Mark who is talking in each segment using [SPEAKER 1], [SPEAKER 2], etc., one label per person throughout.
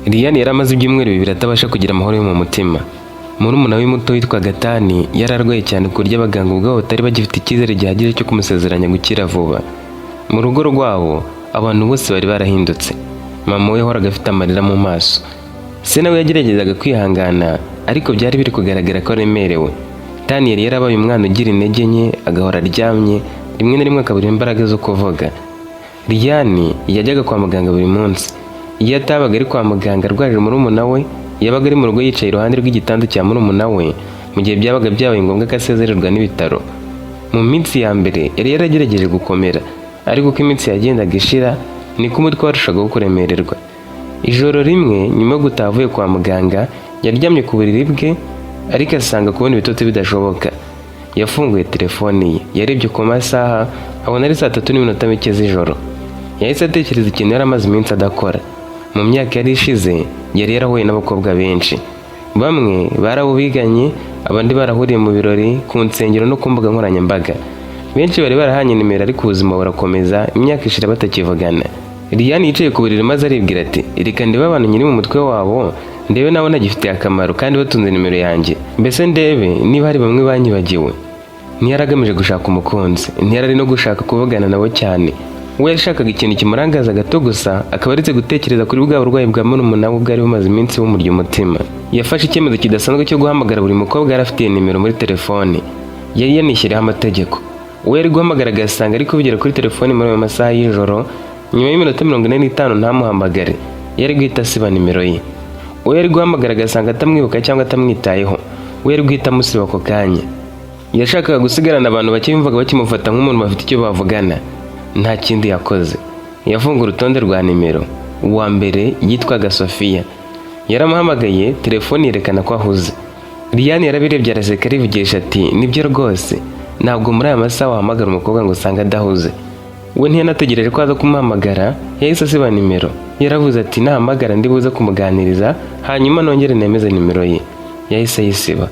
[SPEAKER 1] Liliane yari amaze ibyumweru 2 atabasha kugira amahoro yo mu mutima. Murumuna we muto witwaga Tani yari arwaye cyane, ku buryo abaganga ubwabo batari bagifite icyizere gihagije cyo kumusezeranya gukira vuba. Mu rugo rwabo abantu bose bari barahindutse. Mama we yahoraga afite amarira mu maso. Se nawe yageragezaga kwihangana, ariko byari biri kugaragara ko aremerewe. Tani yari yarabaye umwana ugira intege nke, agahora aryamye, rimwe na rimwe akabura imbaraga zo kuvuga. Liliane yajyaga kwa muganga buri munsi. Iyo atabaga ari kwa muganga arwarira murumuna we, yabaga ari mu rugo yicaye iruhande rw'igitanda cya murumuna we, mu gihe byabaga byabaye ngombwa ko asezererwa n'ibitaro. Mu minsi ya mbere yari yaragerageje gukomera, ariko uko iminsi yagendaga ishira niko umutwe warushagaho kuremererwa. Ijoro rimwe, nyuma yo gutaha avuye kwa muganga, yaryamye ku buriri bwe, ariko asanga kubona ibitotsi bidashoboka. Yafunguye telefoni ye, yarebye ku masaha, abona ari saa 3 n'iminota mike z'ijoro. Yahise atekereza ikintu yari amaze iminsi adakora. Mu myaka yari ishize yari yarahuye n'abakobwa benshi. Bamwe bari abo biganye, abandi barahuriye mu birori, ku nsengero no ku mbuga nkoranyambaga. Benshi bari barahanye nimero, ariko ubuzima burakomeza, imyaka ishira batakivugana. Liliane yicaye ku buriri maze aribwira ati: "Reka ndebe abantu nyiri mu mutwe wabo, ndebe nabo ntagifitiye akamaro kandi batunze nimero yanjye, mbese ndebe niba hari bamwe banyibagiwe." Ntiyari agamije gushaka umukunzi, ntiyari ari no gushaka kuvugana nabo cyane. We yashakaga ikintu kimurangaza gato gusa, akaba aretse gutekereza kuri bwa burwayi bwa murumuna we bwari bumaze iminsi bumurya umutima. Yafashe icyemezo kidasanzwe cyo guhamagara buri mukobwa yari afitiye nimero muri telefone. Yari yanishyiriyeho amategeko: uwo yari guhamagara agasanga ari kuvugira kuri telefone muri ayo masaha y'ijoro, nyuma y'iminota 45 ntamuhamagare, yari guhita asiba nimero ye. Uwo yari guhamagara agasanga atamwibuka cyangwa atamwitayeho, we yari guhita amusiba ako kanya. Yashakaga gusigarana abantu bake yumvaga bakimufata nk'umuntu bafite icyo bavugana. Nta kindi yakoze, yafunguye urutonde rwa nimero. Uwa mbere yitwaga Sofiya. Yaramuhamagaye, telefoni yerekana ko ahuze. Liliane yarabirebye araseka, arivugisha ati: "Nibyo rwose, ntabwo muri aya masaha wahamagara umukobwa ngo usange adahuze." We ntiyanategereje ko aza kumuhamagara, yahise asiba nimero. Yaravuze ati: "Nahamagara ndi buze kumuganiriza, hanyuma nongere nemeze nimero ye." Yahise ayisiba.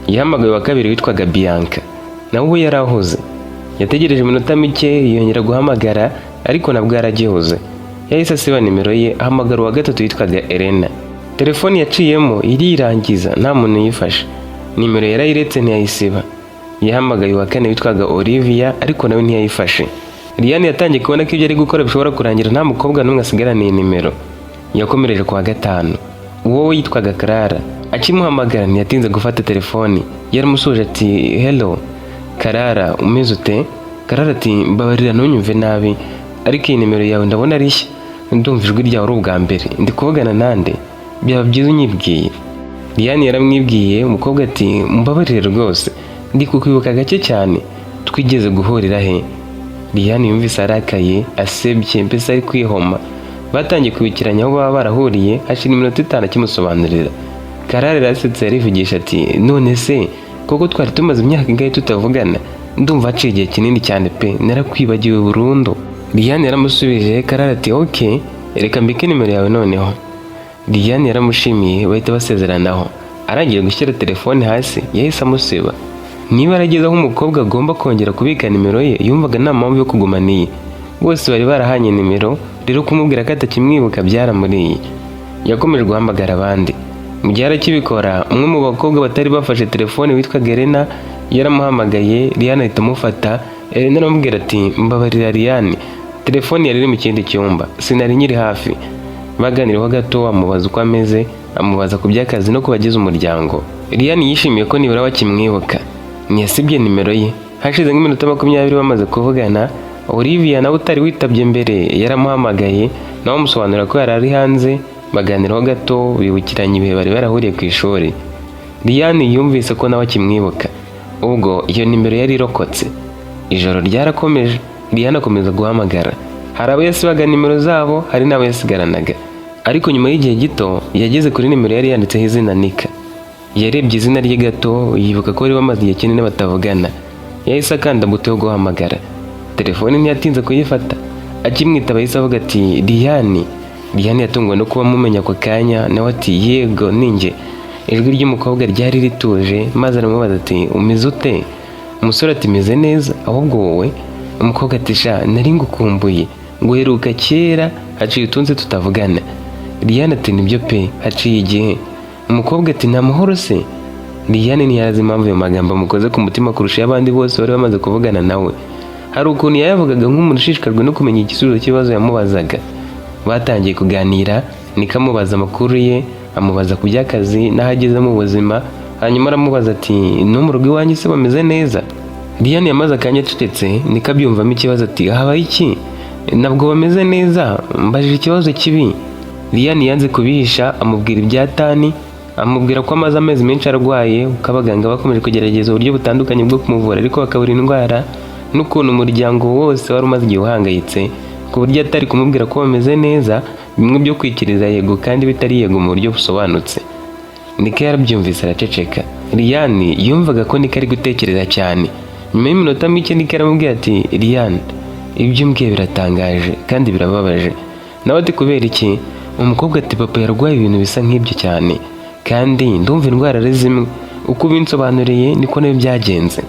[SPEAKER 1] Yahamagaye uwa kabiri witwaga Bianca, nawe ubu yari ahuze. Yategereje iminota mike, yongera guhamagara, ariko nabwo yaragihuze. Yahise asiba nimero ye, ahamagara uwa gatatu witwaga Elena. Telefoni yaciyemo irirangiza, nta muntu uyifashe. Nimero yarayiretse, ntiyayisiba. Yahamagaye uwa kane witwaga Olivia, ariko nawe ntiyayifashe. Liliane yatangiye kubona ko ibyo ari gukora bishobora kurangira nta mukobwa n'umwe asigaraniye nimero. Yakomereje ku wa gatanu, uwo we yitwaga Clara. Akimuhamagara ntiyatinze gufata telefoni. Yaramusuhuje ati: "Hello Clara, umeze ute?" Clara ati: "Mbabarira ntunyumve nabi, ariko iyi nimero yawe ndabona ari nshya. Ndumva ijwi ryawe ari ubwa mbere. Ndi kuvugana nande? Byaba byiza unyibwiye." Liliane yaramwibwiye. Umukobwa ati: "Mbabarire rwose, ndi kukwibuka gake cyane. Twigeze guhurira he?" Liliane yumvise arakaye, asebye, mbese ari kwihoma. Batangiye kwibukiranya aho baba barahuriye, hashira iminota 5 akimusobanurira. Clara yarasetse, yarivugisha ati: "None se koko twari tumaze imyaka ingahe tutavugana? Ndumva haciye igihe kinini cyane pe, narakwibagiwe burundu." Liliane yaramusubije. Clara ati: "Ok, reka mbike nimero yawe noneho." Liliane yaramushimiye, bahita basezeranaho. Arangije gushyira telefone hasi, yahise amusiba. Niba yarageze aho umukobwa agomba kongera kubika nimero ye, yumvaga nta mpamvu yo kugumana iye. Bose bari barahanye nimero, rero kumubwira ko atakimwibuka byaramuriye. Yakomeje guhamagara abandi. Mu gihe arakibikora, umwe mu bakobwa batari bafashe telefone witwaga Elena yaramuhamagaye. Liliane ahita amufata. Elena aramubwira ati: "Mbabarira Liliane, telefone yari iri mu kindi cyumba, sinari nkiri hafi." Baganiriyeho gato, amubaza uko ameze, amubaza ku by'akazi no ku bagize umuryango. Liliane yishimiye ko nibura bakimwibuka, ntiyasibye nimero ye. Hashize nk'iminota 20 bamaze kuvugana, Olivia nawe utari witabye mbere yaramuhamagaye, nawe amusobanurira ko yari ari hanze. Baganiraho gato, bibukiranya ibihe bari barahuriye ku ishuri. Liliane yumvise ko nawe akimwibuka. Ubwo iyo nimero yari irokotse. Ijoro ryarakomeje, Liliane akomeza guhamagara. Hari abo yasibaga nimero zabo, hari n'abo yasigaranaga, ariko nyuma y'igihe gito yageze kuri nimero yari yanditseho izina Nika. Yarebye izina rye gato, yibuka ko bari bamaze igihe kinini batavugana. Yahise akanda buto yo guhamagara. Telefone ntiyatinze kuyifata. Akimwitaba yahise avuga ati: "Liliane." Liliane yatunguwe no kuba amumenya ako kanya. Nawe ati: "Yego, ninjye." Ijwi ry'umukobwa ryari rituje, maze aramubaza ati: "Umeze ute?" Umusore ati: "Meze neza, ahubwo wowe?" Umukobwa ati: "Sha, nari ngukumbuye, nguheruka kera, haciye utunze tutavugana." Liliane ati: "Nibyo pe, haciye igihe." Umukobwa ati: "Ni amahoro se?" Liliane ntiyarazi impamvu ayo magambo amukoze ku mutima kurusha ay'abandi bose bari bamaze kuvugana nawe. Hari ukuntu yayavugaga nk'umuntu ushishikajwe no kumenya igisubizo cy'ikibazo yamubazaga. Batangiye kuganira, niko amubaza amakuru ye, amubaza ku by'akazi n'aho ageze mu buzima, hanyuma aramubaza ati: "No mu rugo iwanyu se bameze neza?" Liliane yamaze akanya acecetse, niko abyumvamo ikibazo ati: "Habaye iki? Ntabwo bameze neza? Mbajije ikibazo kibi." Liliane yanze kubihisha, amubwira ibya Tani, amubwira ko amaze amezi menshi arwaye, uko abaganga bakomeje kugerageza uburyo butandukanye bwo kumuvura ariko bakabura indwara, n'ukuntu umuryango wose wari umaze igihe uhangayitse, ku buryo atari kumubwira ko bameze neza, bimwe byo kwikiriza yego kandi bitari yego mu buryo busobanutse. Nika yarabyumvise araceceka. Liliane yumvaga ko Nika ari gutekereza cyane. Nyuma y'iminota mike, Nika aramubwira ati: "Liliane, ibyo umbwiye biratangaje kandi birababaje." Nawe ati: "Kubera iki?" Umukobwa ati: "Papa yarwaye ibintu bisa nk'ibyo cyane, kandi ndumva indwara ari zimwe. Uko ubinsobanuriye niko nayo byagenze."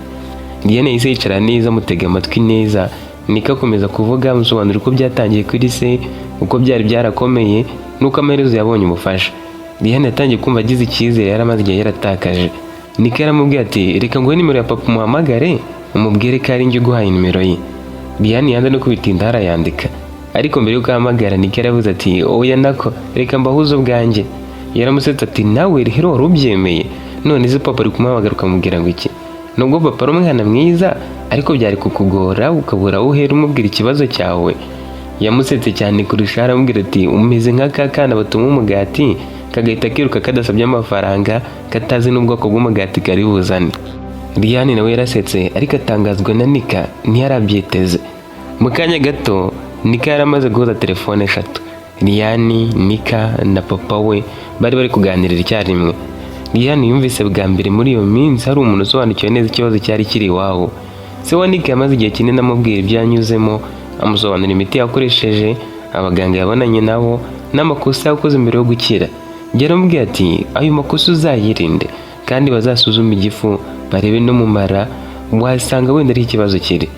[SPEAKER 1] Liliane yahise yicara neza, amutega amatwi neza. Nika akomeza kuvuga, amusobanurira uko byatangiye kuri se, uko byari byarakomeye n'uko amaherezo yabonye ubufasha. Liliane yatangiye kumva agize icyizere yari amaze igihe yaratakaje. Nika yaramubwiye ati: "Reka nguhe nimero ya papa, umuhamagare umubwire ko ari njye uguhaye nimero ye." Liliane yanze no kubitinda, arayandika. Ariko mbere y'uko ahamagara, Nika yaravuze ati: "Oya, nako reka mbahuze ubwanjye." Yaramusetse ati: "Nawe rero wari ubyemeye, none se papa ari kumuhamagara ukamubwira ngo iki? Nubwo papa ari umwana mwiza, ariko byari kukugora ukabura aho uhera umubwira ikibazo cyawe." Yamusetse cyane kurusha, aramubwira ati: "Umeze nka kana batuma umugati kagahita kiruka kadasabye amafaranga, katazi n'ubwoko bw'umugati kari buzane." Liliane nawe yarasetse, ariko atangazwa na Nika, ntiyarabyiteze. Mu kanya gato Nika yari amaze guhuza telefone eshatu. Liliane, Nika na papa we bari bari kuganirira icyarimwe. Liliane yumvise bwa mbere muri iyo minsi hari umuntu usobanukiwe neza ikibazo cyari kiri iwabo. Se wa Nika yamaze igihe kinini amubwira ibyo yanyuzemo, amusobanurira imiti yakoresheje, abaganga yabonanye nabo n'amakosa yakoze mbere yo gukira. Yaramubwiye ati: "Ayo makosa uzayirinde, kandi bazasuzume igifu barebe no mu mara, wasanga wenda ari ikibazo kiri."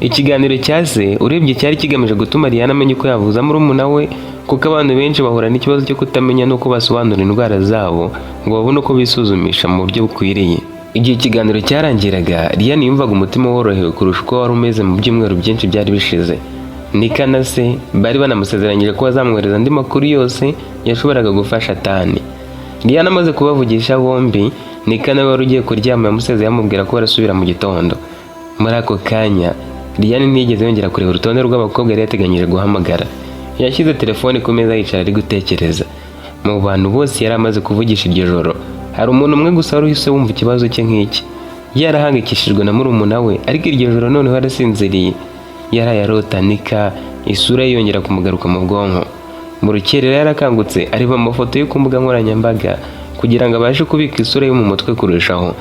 [SPEAKER 1] Ikiganiro cya se urebye cyari kigamije gutuma Liliane amenya uko yavuza murumuna we, kuko abantu benshi bahura n'ikibazo cyo kutamenya n'uko basobanura indwara zabo ngo babone uko bisuzumisha mu buryo bukwiriye. Igihe ikiganiro cyarangiraga, Liliane yumvaga umutima worohewe kurusha uko wari umeze mu byumweru byinshi byari bishize. Nika na se bari banamusezeranyije ko bazamwohereza andi makuru yose yashoboraga gufasha Tani. Liliane amaze kubavugisha bombi, Nika nawe wari ugiye kuryama yamusezeye, amubwira ko barasubira mu gitondo. Muri ako kanya Liliane ntiyigeze yongera kureba urutonde rw'abakobwa yari yateganyije guhamagara. Yashyize telefone ku meza, yicara ari gutekereza. Mu bantu bose yari amaze kuvugisha iryo joro, hari umuntu umwe gusa wari uhise wumva ikibazo cye nk'iki. Yarahangayikishijwe na murumuna we, ariko iryo joro noneho yarasinziriye, yaraye arota Nika, isura ye yongera kumugaruka mu bwonko. Mu rukerera yarakangutse, areba amafoto yo ku mbuga nkoranyambaga kugira ngo abashe kubika isura ye mu mutwe kurushaho.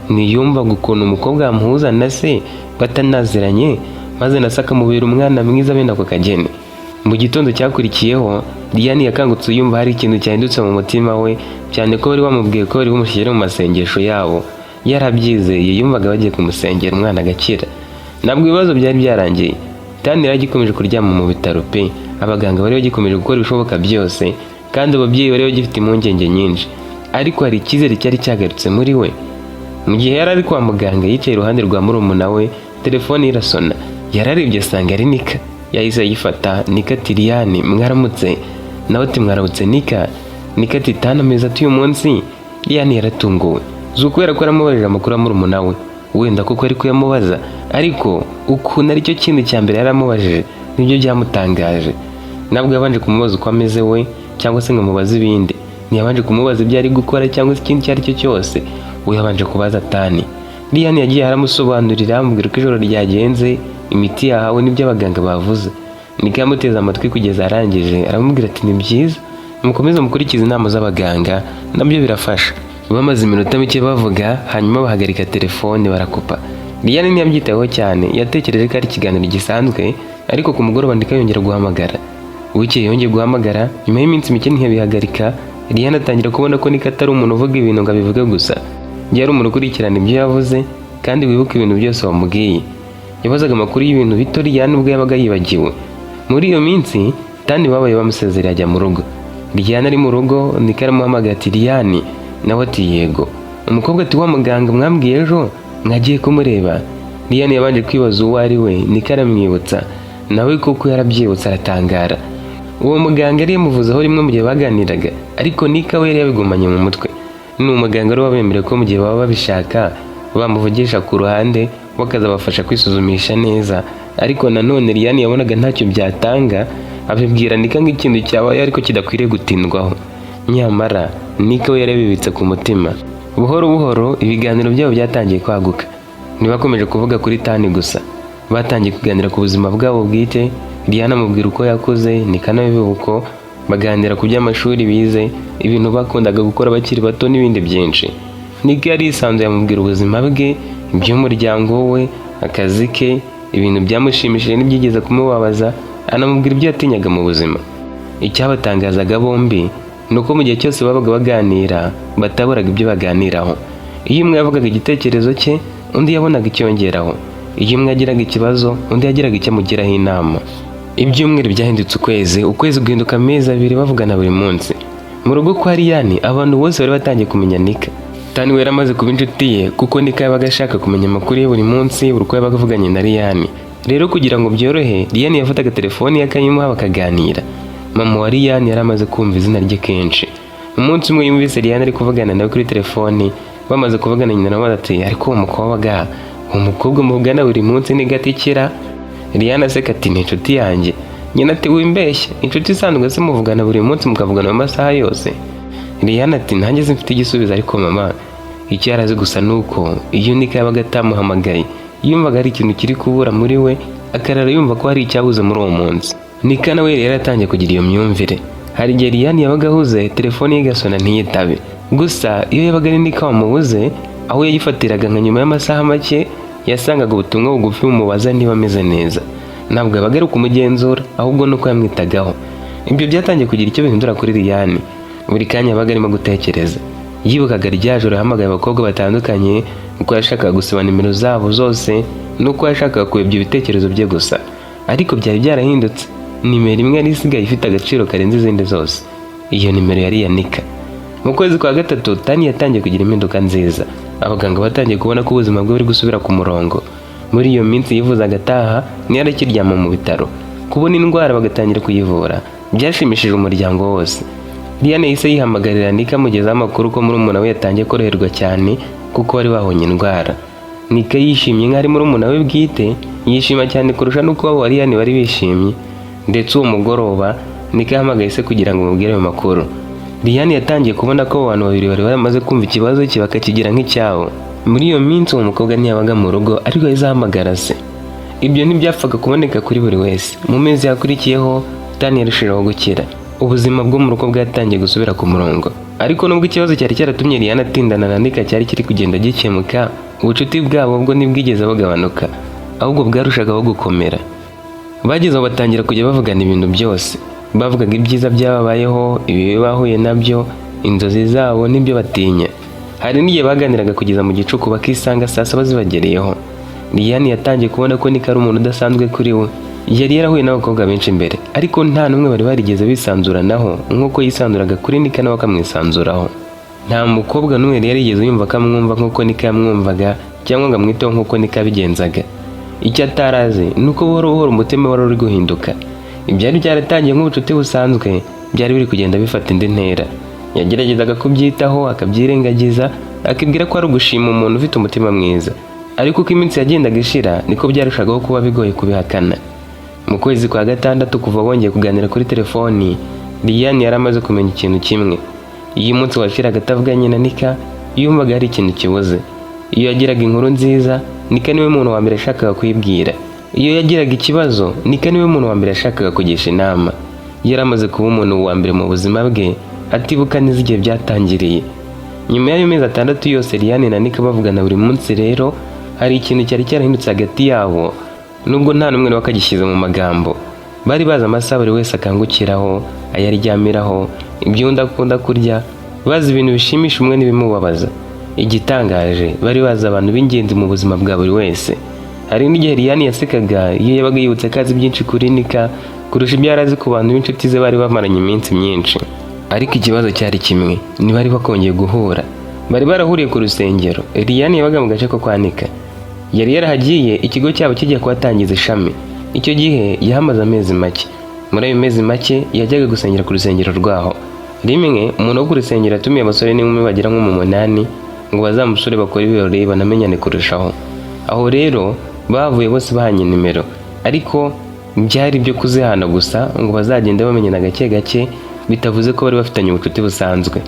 [SPEAKER 1] Ntiyumvaga ukuntu umukobwa yamuhuza na se batanaziranye, maze na se akamubera umwana mwiza bene ako kageni. Mu gitondo cyakurikiyeho, Liliane yakangutse yumva hari ikintu cyahindutse mu mutima we, cyane ko bari bamubwiye ko bari bumushyire mu masengesho yabo. Yarabyizeye, yumvaga bagiye kumusengera umwana agakira. Ntabwo ibibazo byari byarangiye. Tani yari agikomeje kuryama mu bitaro pe. Abaganga bari bagikomeje gukora ibishoboka byose, kandi ababyeyi bari bagifite impungenge nyinshi, ariko hari icyizere cyari cyagarutse muri we. Mu gihe yari ari kwa muganga yicaye iruhande rwa murumuna we, telefone irasona. Yararebye asanga ari Nika. Yahise ayifata. Nika ati: "Liliane, mwaramutse." Nawe ati: "Mwaramutse, Nika." Nika ati: "Tana amezi ati uyu munsi." Liliane yaratunguwe, si ukubera ko yaramubajije amakuru ya murumuna we, wenda kuko ari kuyamubaza, ariko ukuntu aricyo kintu cya mbere yaramubajije nibyo byamutangaje. Ntabwo yabanje kumubaza uko ameze we, cyangwa se ngo amubaze ibindi. Ntiyabanje kumubaza ibyo ari gukora cyangwa se ikindi icyo ari cyo cyose. We yabanje kubaza Tani. Liliane yagiye aramusobanurira, amubwira uko ijoro ryagenze, imiti yahawe n'ibyo abaganga bavuze. Niko yamuteze amatwi kugeza arangije, aramubwira ati: "Ni byiza, mukomeze mukurikize inama z'abaganga, nabyo birafasha." Bamaze iminota mike bavuga, hanyuma bahagarika telefone barakupa. Liliane ntiyabyitayeho cyane, yatekereje ko ari ikiganiro gisanzwe. Ariko ku mugoroba Nika yongera guhamagara. Bukeye yongeye guhamagara nyuma y'iminsi mike, ntiyabihagarika. Liliane atangira kubona ko Nika atari umuntu uvuga ibintu ngo abivuge gusa, yari umuntu ukurikirana ibyo yavuze kandi wibuka ibintu byose wamubwiye. Yabazaga amakuru y'ibintu bito Liliane ubwo yabaga yibagiwe. Muri iyo minsi Tani babaye bamusezereye ajya mu rugo. Liyani ari mu rugo, Nika aramuhamagaye ati: "Liyani?" Nawe ati: "Yego." Umukobwa ati: "Wa muganga mwambwiye ejo mwagiye kumureba?" Liyani yabanje kwibaza uwo ari we. Nika aramwibutsa, nawe kuko yarabyibutse aratangara. Uwo muganga yari yamuvuzeho rimwe mu gihe baganiraga, ariko Nika we yari yabigumanye mu mutwe. Ni umuganga wari wabemereye ko mu gihe baba babishaka bamuvugisha ku ruhande, bakazabafasha kwisuzumisha neza. Ariko nanone Liyani yabonaga ntacyo byatanga, abibwira Nika nk'ikintu cyabaye ariko kidakwiriye gutindwaho. Nyamara Nika we yarabibitse ku mutima. Buhoro buhoro ibiganiro byabo byatangiye kwaguka. Ntibakomeje kuvuga kuri Tani gusa, batangiye kuganira ku buzima bwabo bwite. Liyani amubwira uko yakuze, Nika nawe uko, baganira ku by'amashuri bize, ibintu bakundaga gukora bakiri bato n'ibindi byinshi. Nika yari yisanzuye, amubwira ubuzima bwe, iby'umuryango we, akazi ke, ibintu byamushimishije n'ibyigeze kumubabaza, anamubwira ibyo yatinyaga mu buzima. Icyabatangazaga bombi ni uko mu gihe cyose babaga baganira bataburaga ibyo baganiraho. Iyo umwe yavugaga igitekerezo cye, undi yabonaga icyongeraho. Iyo umwe yagiraga ikibazo, undi yagiraga icyo amugiraho inama. Ibyumweru byahindutse ukwezi, ukwezi guhinduka amezi 2 bavugana buri munsi. Mu rugo kwa Liyani abantu bose bari batangiye kumenya Nika. Tani we yari amaze kuba inshuti ye, kuko Nika yabaga ashaka kumenya amakuru ye buri munsi, buri uko yabaga avuganye na Liyani. Rero kugira ngo byorohe, Liyani yafataga telefoni ye akayimuha bakaganira. Mama wa Liyani yari amaze kumva izina rye kenshi. Umunsi umwe yumvise Liyani ari kuvugana nawe kuri telefoni. Bamaze kuvugana, nyina nawe ati: "Ariko uwo mukobwa muvugana buri munsi ni gatikira?" Liyani aseka ati: "Ni inshuti yanjye." Nyina ati: "Wimbeshya, inshuti isanzwe se muvugana buri munsi, mukavugana mu masaha yose?" Liyani ati: "Nanjye simfite igisubizo, ariko mama." Icyo yari azi gusa ni uko iyo Nika yabaga atamuhamagaye, yumvaga hari ikintu kiri kubura muri we, akarara yumva ko hari icyabuze muri uwo munsi. Nika nawe yari yaratangiye kugira iyo myumvire. Hari igihe Liyani yabaga ahuze, telefone ye igasona ntiyitabe. Gusa iyo yabaga ari Nika wamubuze, aho yayifatiraga nka nyuma y'amasaha make, yasangaga ubutumwa bugufi bumubaza niba ameze neza. Ntabwo yabaga ari ukumugenzura, ahubwo nuko yamwitagaho. Ibyo byatangiye kugira icyo bihindura kuri Liyani. Buri kanya yabaga arimo gutekereza. Yibukaga rya joro yahamagaye abakobwa batandukanye, uko yashakaga gusiba nimero zabo zose n'uko yashakaga kuyobya ibitekerezo bye gusa. Ariko byari byarahindutse. Nimero imwe yari isigaye ifite agaciro karenze izindi zose. Iyo nimero yari iya Nika. Mu kwezi kwa gatatu Tani yatangiye kugira impinduka nziza. Abaganga batangiye kubona ko ubuzima bwe buri gusubira ku murongo. Muri iyo minsi yivuzaga ataha, ntiyari akiryama mu bitaro. Kubona indwara bagatangira kuyivura byashimishije umuryango wose. Liyane yahise yihamagarira Nika, amugezaho amakuru ko murumuna we yatangiye koroherwa cyane kuko bari babonye indwara. Nika yishimye nk'aho ari murumuna we bwite, yishima cyane kurusha n'uko abo Liyane bari bishimye. Ndetse uwo mugoroba Nika yahamagaye se kugira ngo amubwire ayo makuru. Liyane yatangiye kubona ko abo bantu babiri bari baramaze kumva ikibazo cye bakakigira nk'icyabo. Muri iyo minsi uwo mukobwa ntiyabaga mu rugo, ariko yahise ahamagara se. Ibyo ntibyapfaga kuboneka kuri buri wese. Mu mezi yakurikiyeho Tani yarushijeho gukira. Ubuzima bwo mu rugo bwatangiye gusubira ku murongo. Ariko nubwo ikibazo cyari cyaratumye Liyane atindana na Nika cyari kiri kugenda gikemuka, ubucuti bwabo bwo ntibwigeze bugabanuka, ahubwo bwarushagaho gukomera. Bageze aho batangira kujya bavugana ibintu byose. Bavugaga ibyiza byababayeho, ibibi bahuye nabyo, inzozi zabo n'ibyo batinya. Hari n'igihe baganiraga kugeza mu gicuku, bakisanga saa 7 zibagereyeho. Liyane yatangiye kubona ko Nika ari umuntu udasanzwe kuri we. Yari yarahuye n'abakobwa benshi mbere, ariko nta n'umwe bari barigeze bisanzuranaho nk'uko yisanzuraga kuri Nika nawe akamwisanzuraho. Nta mukobwa n'umwe yari yarigeze yumva ko amwumva nk'uko Nika yamwumvaga, cyangwa ngo amwiteho nk'uko Nika yabigenzaga. Icyo atari azi ni uko buhoro buhoro umutima wari uri guhinduka. Ibyari byaratangiye nk'ubucuti busanzwe byari biri kugenda bifata indi ntera. Yageragezaga kubyitaho, akabyirengagiza, akibwira ko ari ugushima umuntu ufite umutima mwiza. Ariko uko iminsi yagendaga ishira, niko byarushagaho kuba bigoye kubihakana. Mu kwezi kwa gatandatu kuva bongeye kuganira kuri telefoni, Liyani yari amaze kumenya ikintu kimwe: iyo umunsi washiraga atavuganye na Nika, yumvaga hari ikintu kibuze. Iyo yagiraga inkuru nziza, Nika niwe muntu wa mbere yashakaga kuyibwira. Iyo yagiraga ikibazo, Nika niwe muntu wa mbere yashakaga kugisha inama. Yari amaze kuba umuntu wa mbere mu buzima bwe, atibuka neza igihe byatangiriye. Nyuma y'ayo mezi 6 yose Liyane na Nika bavugana buri munsi rero, hari ikintu cyari cyarahindutse hagati yabo, nubwo nta n'umwe wakagishyize mu magambo. Bari bazi amasaha buri wese akangukiraho, ayaryamiraho, ibyo undi akunda kurya, bazi ibintu bishimisha umwe n'ibimubabaza. Igitangaje, bari bazi abantu b'ingenzi mu buzima bwa buri wese. Hari n'igihe Liyane yasekaga iyo yabaga yibutse ko azi byinshi kuri Nika kurusha ibyo yari azi ku bantu b'inshuti ze bari bamaranye iminsi myinshi. Ariko ikibazo cyari kimwe, ntibari bakongeye guhura. Bari barahuriye ku rusengero. Liyani yabaga mu gace ko kwa Nika. Yari yarahagiye ikigo cyabo kigiye kuhatangiza ishami. Icyo gihe yahamaze amezi make. Muri ayo mezi make yajyaga gusengera ku rusengero rwaho. Rimwe umuntu wo ku rusengero yatumiye abasore n'inkumi bagera nko mu 8 ngo bazamusure, bakore ibirori, banamenyane kurushaho. Aho rero bavuye bose bahanye nimero, ariko byari ibyo kuzihana gusa ngo bazagende bamenyana gake gake, bitavuze ko bari bafitanye ubucuti busanzwe.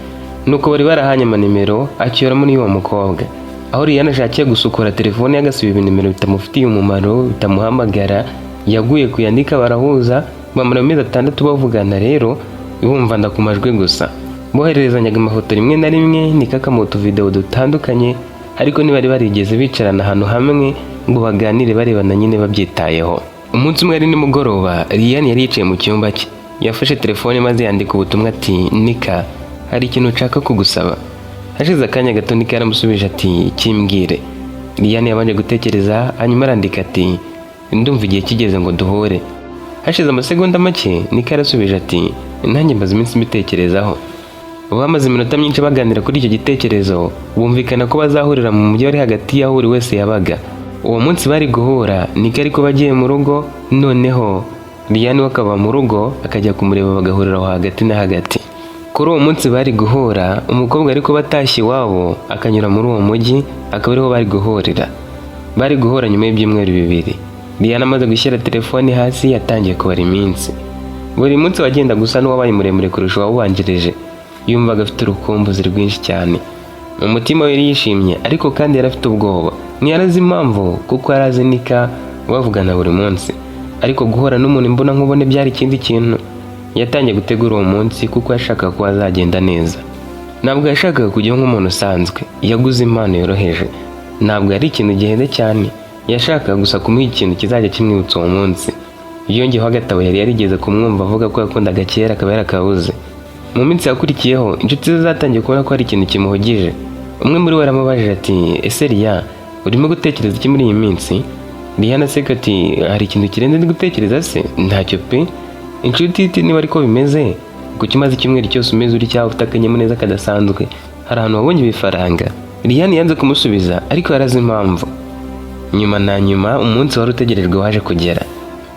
[SPEAKER 1] Nuko bari barahanye amanimero, acyuramo n'iy'uwo mukobwa. Aho Liyane ashakiye gusukura telefone ye agasiba ibinimero bitamufitiye umumaro, bitamuhamagara, yaguye kuyandika, barahuza, bamara amezi 6 bavugana. Rero bumvana ku majwi gusa, bohererezanyaga amafoto rimwe na rimwe, nikakamu utuvidewo dutandukanye, ariko ntibari barigeze bicarana ahantu hamwe ngo baganire barebana nyine babyitayeho. Umunsi umwe ari nimugoroba, Liyane yari yicaye mu cyumba cye. Yafashe telefone maze yandika ubutumwa ati: "Nika, hari ikintu nshaka kugusaba." Hashize akanya gato Nika yaramusubije ati: "Kimbwire." Liyane yabanje gutekereza, hanyuma arandika ati: "Ndumva igihe kigeze ngo duhure." Hashize amasegonda make Nika yarasubije ati: "Nanjye maze iminsi mbitekerezaho." Bamaze iminota myinshi baganira kuri icyo gitekerezo, bumvikana ko bazahurira mu mujyi wari hagati y'aho buri wese yabaga. Uwo munsi bari guhura, Nika ariko bagiye mu rugo, noneho Liyane we akava mu rugo akajya kumureba, bagahurira aho hagati na hagati. Kuri uwo munsi bari guhura, umukobwa ariko batashye iwabo akanyura muri uwo mujyi, akaba ariho bari guhurira. Bari guhura nyuma y'ibyumweru 2. Liyane amaze gushyira telefoni hasi yatangiye kubara iminsi. Buri munsi wagenda gusa n'uwabaye muremure kurusha uwawubanjirije. Yumvaga afite urukumbuzi rwinshi cyane. Mu mutima we yari yishimye, ariko kandi yari afite ubwoba. Ntiyarazi impamvu, kuko yari azi Nika bavugana buri munsi, ariko guhura n'umuntu imbona nkubone byari ikindi kintu. Yatangiye gutegura uwo munsi kuko yashakaga ko azagenda neza. Ntabwo yashakaga kujyaho nk'umuntu usanzwe. Yaguze impano yoroheje, ntabwo yari ikintu gihenze cyane. Yashakaga gusa kumuha ikintu kizajya kimwibutsa uwo munsi. Yongeyeho agatabo yari yarigeze kumwumva avuga ko yakundaga kera, akaba yarakabuze. Mu minsi yakurikiyeho inshuti ze zatangiye kubona ko hari ikintu kimuhugije. Umwe muri bo yaramubajije ati: "Ese Riya, urimo gutekereza iki muri iyi minsi?" Liyana aseka ati: "Hari ikintu kirenze ndi gutekereza se? Ntacyo pe." Inshuti iti: "Niba ariko bimeze, kuki umaze icyumweru cyose umeze utya, ufite akanyamuneza kadasanzwe? Hari ahantu wabonye ibifaranga?" Liyane yanze kumusubiza, ariko yarazi impamvu. Nyuma na nyuma umunsi wari utegerejwe waje kugera.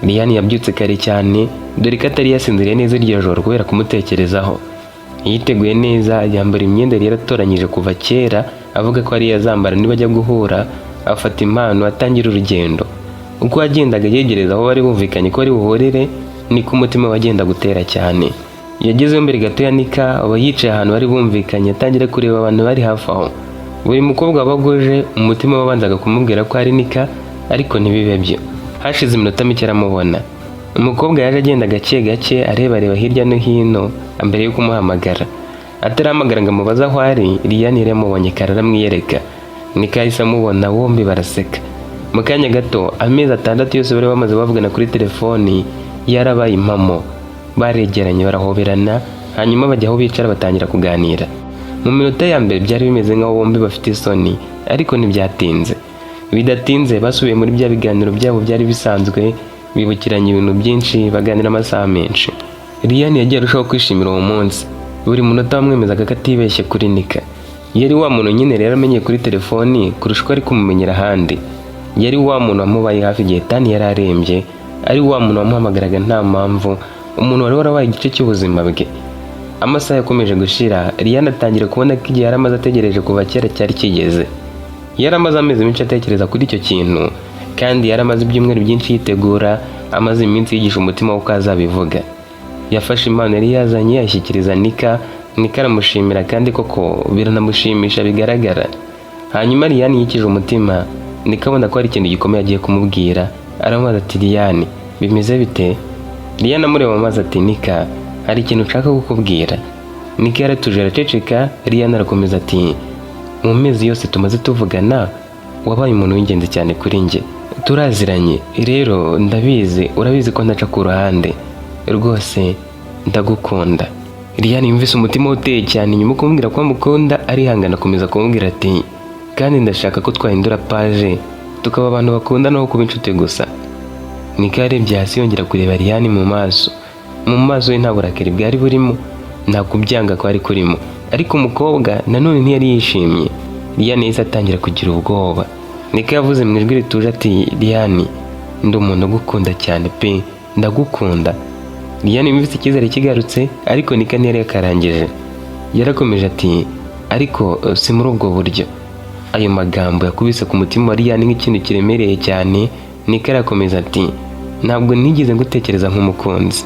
[SPEAKER 1] Liyane yabyutse kare cyane, dore ko atari yasinziriye neza iryo joro kubera kumutekerezaho. Yiteguye neza, yambara imyenda yari yaratoranyije kuva kera avuga ko ariyo azambara nibajya guhura, afata impano, atangira urugendo. Uko yagendaga yegereza aho bari bumvikanye ko bari buhurire, niko umutima wagenda gutera cyane. Yagezeyo mbere gato ya Nika, aba yicaye ahantu bari bumvikanye, atangira kureba abantu bari hafi aho. Buri mukobwa wabaga, umutima wabanzaga kumubwira ko ari Nika, ariko ntibibe byo. Hashize iminota mike aramubona. Umukobwa yaje agenda gake gake, areba areba hirya no hino mbere yo kumuhamagara. Atarahamagara ngo amubaze aho ari, Liyane yari yamubonye kare, aramwiyereka. Nika yahise amubona, bombi baraseka mu kanya gato. Amezi 6 yose bari bamaze bavugana kuri telefoni yarabaye impamo. Baregeranye, barahoberana, hanyuma bajya aho bicara batangira kuganira. Mu minota ya mbere byari bimeze nk'aho bombi bafite isoni, ariko ntibyatinze. Bidatinze basubiye muri bya biganiro byabo byari bisanzwe, bibukiranya ibintu byinshi, baganira amasaha menshi. Liyane yagiye arushaho kwishimira uwo munsi. Buri munota wamwemezaga ko atibeshye kuri Nika. Yari wa muntu nyine rero amenye kuri telefoni kurusha uko ari kumumenyera ahandi. Yari wa muntu wamubaye hafi igihe Tani yari arembye, ari wa muntu wamuhamagaraga nta mpamvu, umuntu wari warabaye igice cy'ubuzima bwe. Amasaha yakomeje gushira, Liyane atangira kubona ko igihe yari amaze ategereje kuva kera cyari kigeze. Yari amaze amezi menshi atekereza kuri icyo kintu, kandi yari amaze ibyumweru byinshi yitegura, amaze iminsi yigisha umutima we uko azabivuga. Yafashe impano yari yazanye ayishyikiriza Nika. Nika aramushimira, kandi koko biranamushimisha bigaragara. Hanyuma Liyane yikije umutima. Nika abona ko hari ikintu gikomeye agiye kumubwira, aramubaza ati: "Liyane, bimeze bite?" Liyane amureba mu maso ati: "Nika, hari ikintu nshaka kukubwira." Nika yaratuje, araceceka. Liyane arakomeza ati: "Mu mezi yose tumaze tuvugana, wabaye umuntu w'ingenzi cyane kuri njye. Turaziranye rero, ndabizi, urabizi ko ntaca ku ruhande. Rwose ndagukunda." Liyane yumvise umutima uteye cyane nyuma yo kumubwira ko amukunda, arihangana, akomeza kumubwira ati: "Kandi ndashaka ko twahindura page, tukaba abantu bakunda no kuba inshuti gusa." Nika yarebye hasi, yongera kureba Liyane mu maso. Mu maso ye nta burakari bwari burimo. Nta kubyanga kwari kurimo, ariko umukobwa nanone ntiyari yishimye. Liyani yahise atangira kugira ubwoba. Nika yavuze mu ijwi rituje ati: "Liyani, ndi umuntu ugukunda cyane pe, ndagukunda." Liyani yumvise icyizere kigarutse, ariko Nika ntiyari yakarangije. Yarakomeje ati: "Ariko si muri ubwo buryo." Ayo magambo yakubise ku mutima wa Liyani nk'ikintu kiremereye cyane. Nika arakomeza ati: "Ntabwo nigeze ngutekereza nk'umukunzi."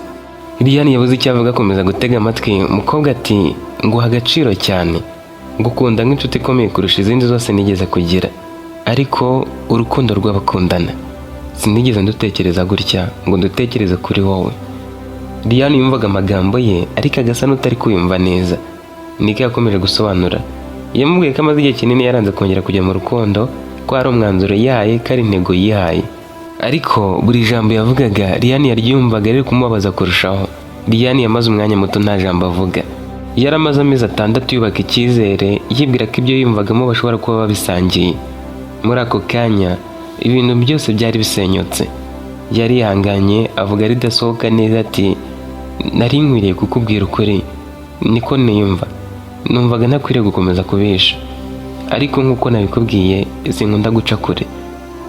[SPEAKER 1] Liyani yabuze icyo avuga, akomeza gutega amatwi. Umukobwa ati: "Nguha agaciro cyane, ngukunda nk'inshuti ikomeye kurusha izindi zose nigeze kugira, ariko urukundo rw'abakundana sinigeze ndutekereza gutya ngo ndutekereze kuri wowe." Liyani yumvaga amagambo ye, ariko agasa n'utari kuyumva neza. Nika yakomeje gusobanura. Yamubwiye ko amaze igihe kinini yaranze kongera kujya mu rukundo, ko ari umwanzuro yihaye, ko ari intego yihaye. Ariko buri jambo yavugaga, Liyani yaryumvaga riri kumubabaza kurushaho. Liyani yamaze umwanya muto nta jambo avuga. Yari amaze amezi 6 yubaka icyizere, yibwira ko ibyo yiyumvagamo bashobora kuba babisangiye. Muri ako kanya ibintu byose byari bisenyutse. Yari yihanganye, avuga ridasohoka neza ati: "Nari nkwiriye kukubwira ukuri, niko niyumva. Numvaga ntakwiriye gukomeza kubisha, ariko nk'uko nabikubwiye, sinkunda guca kure.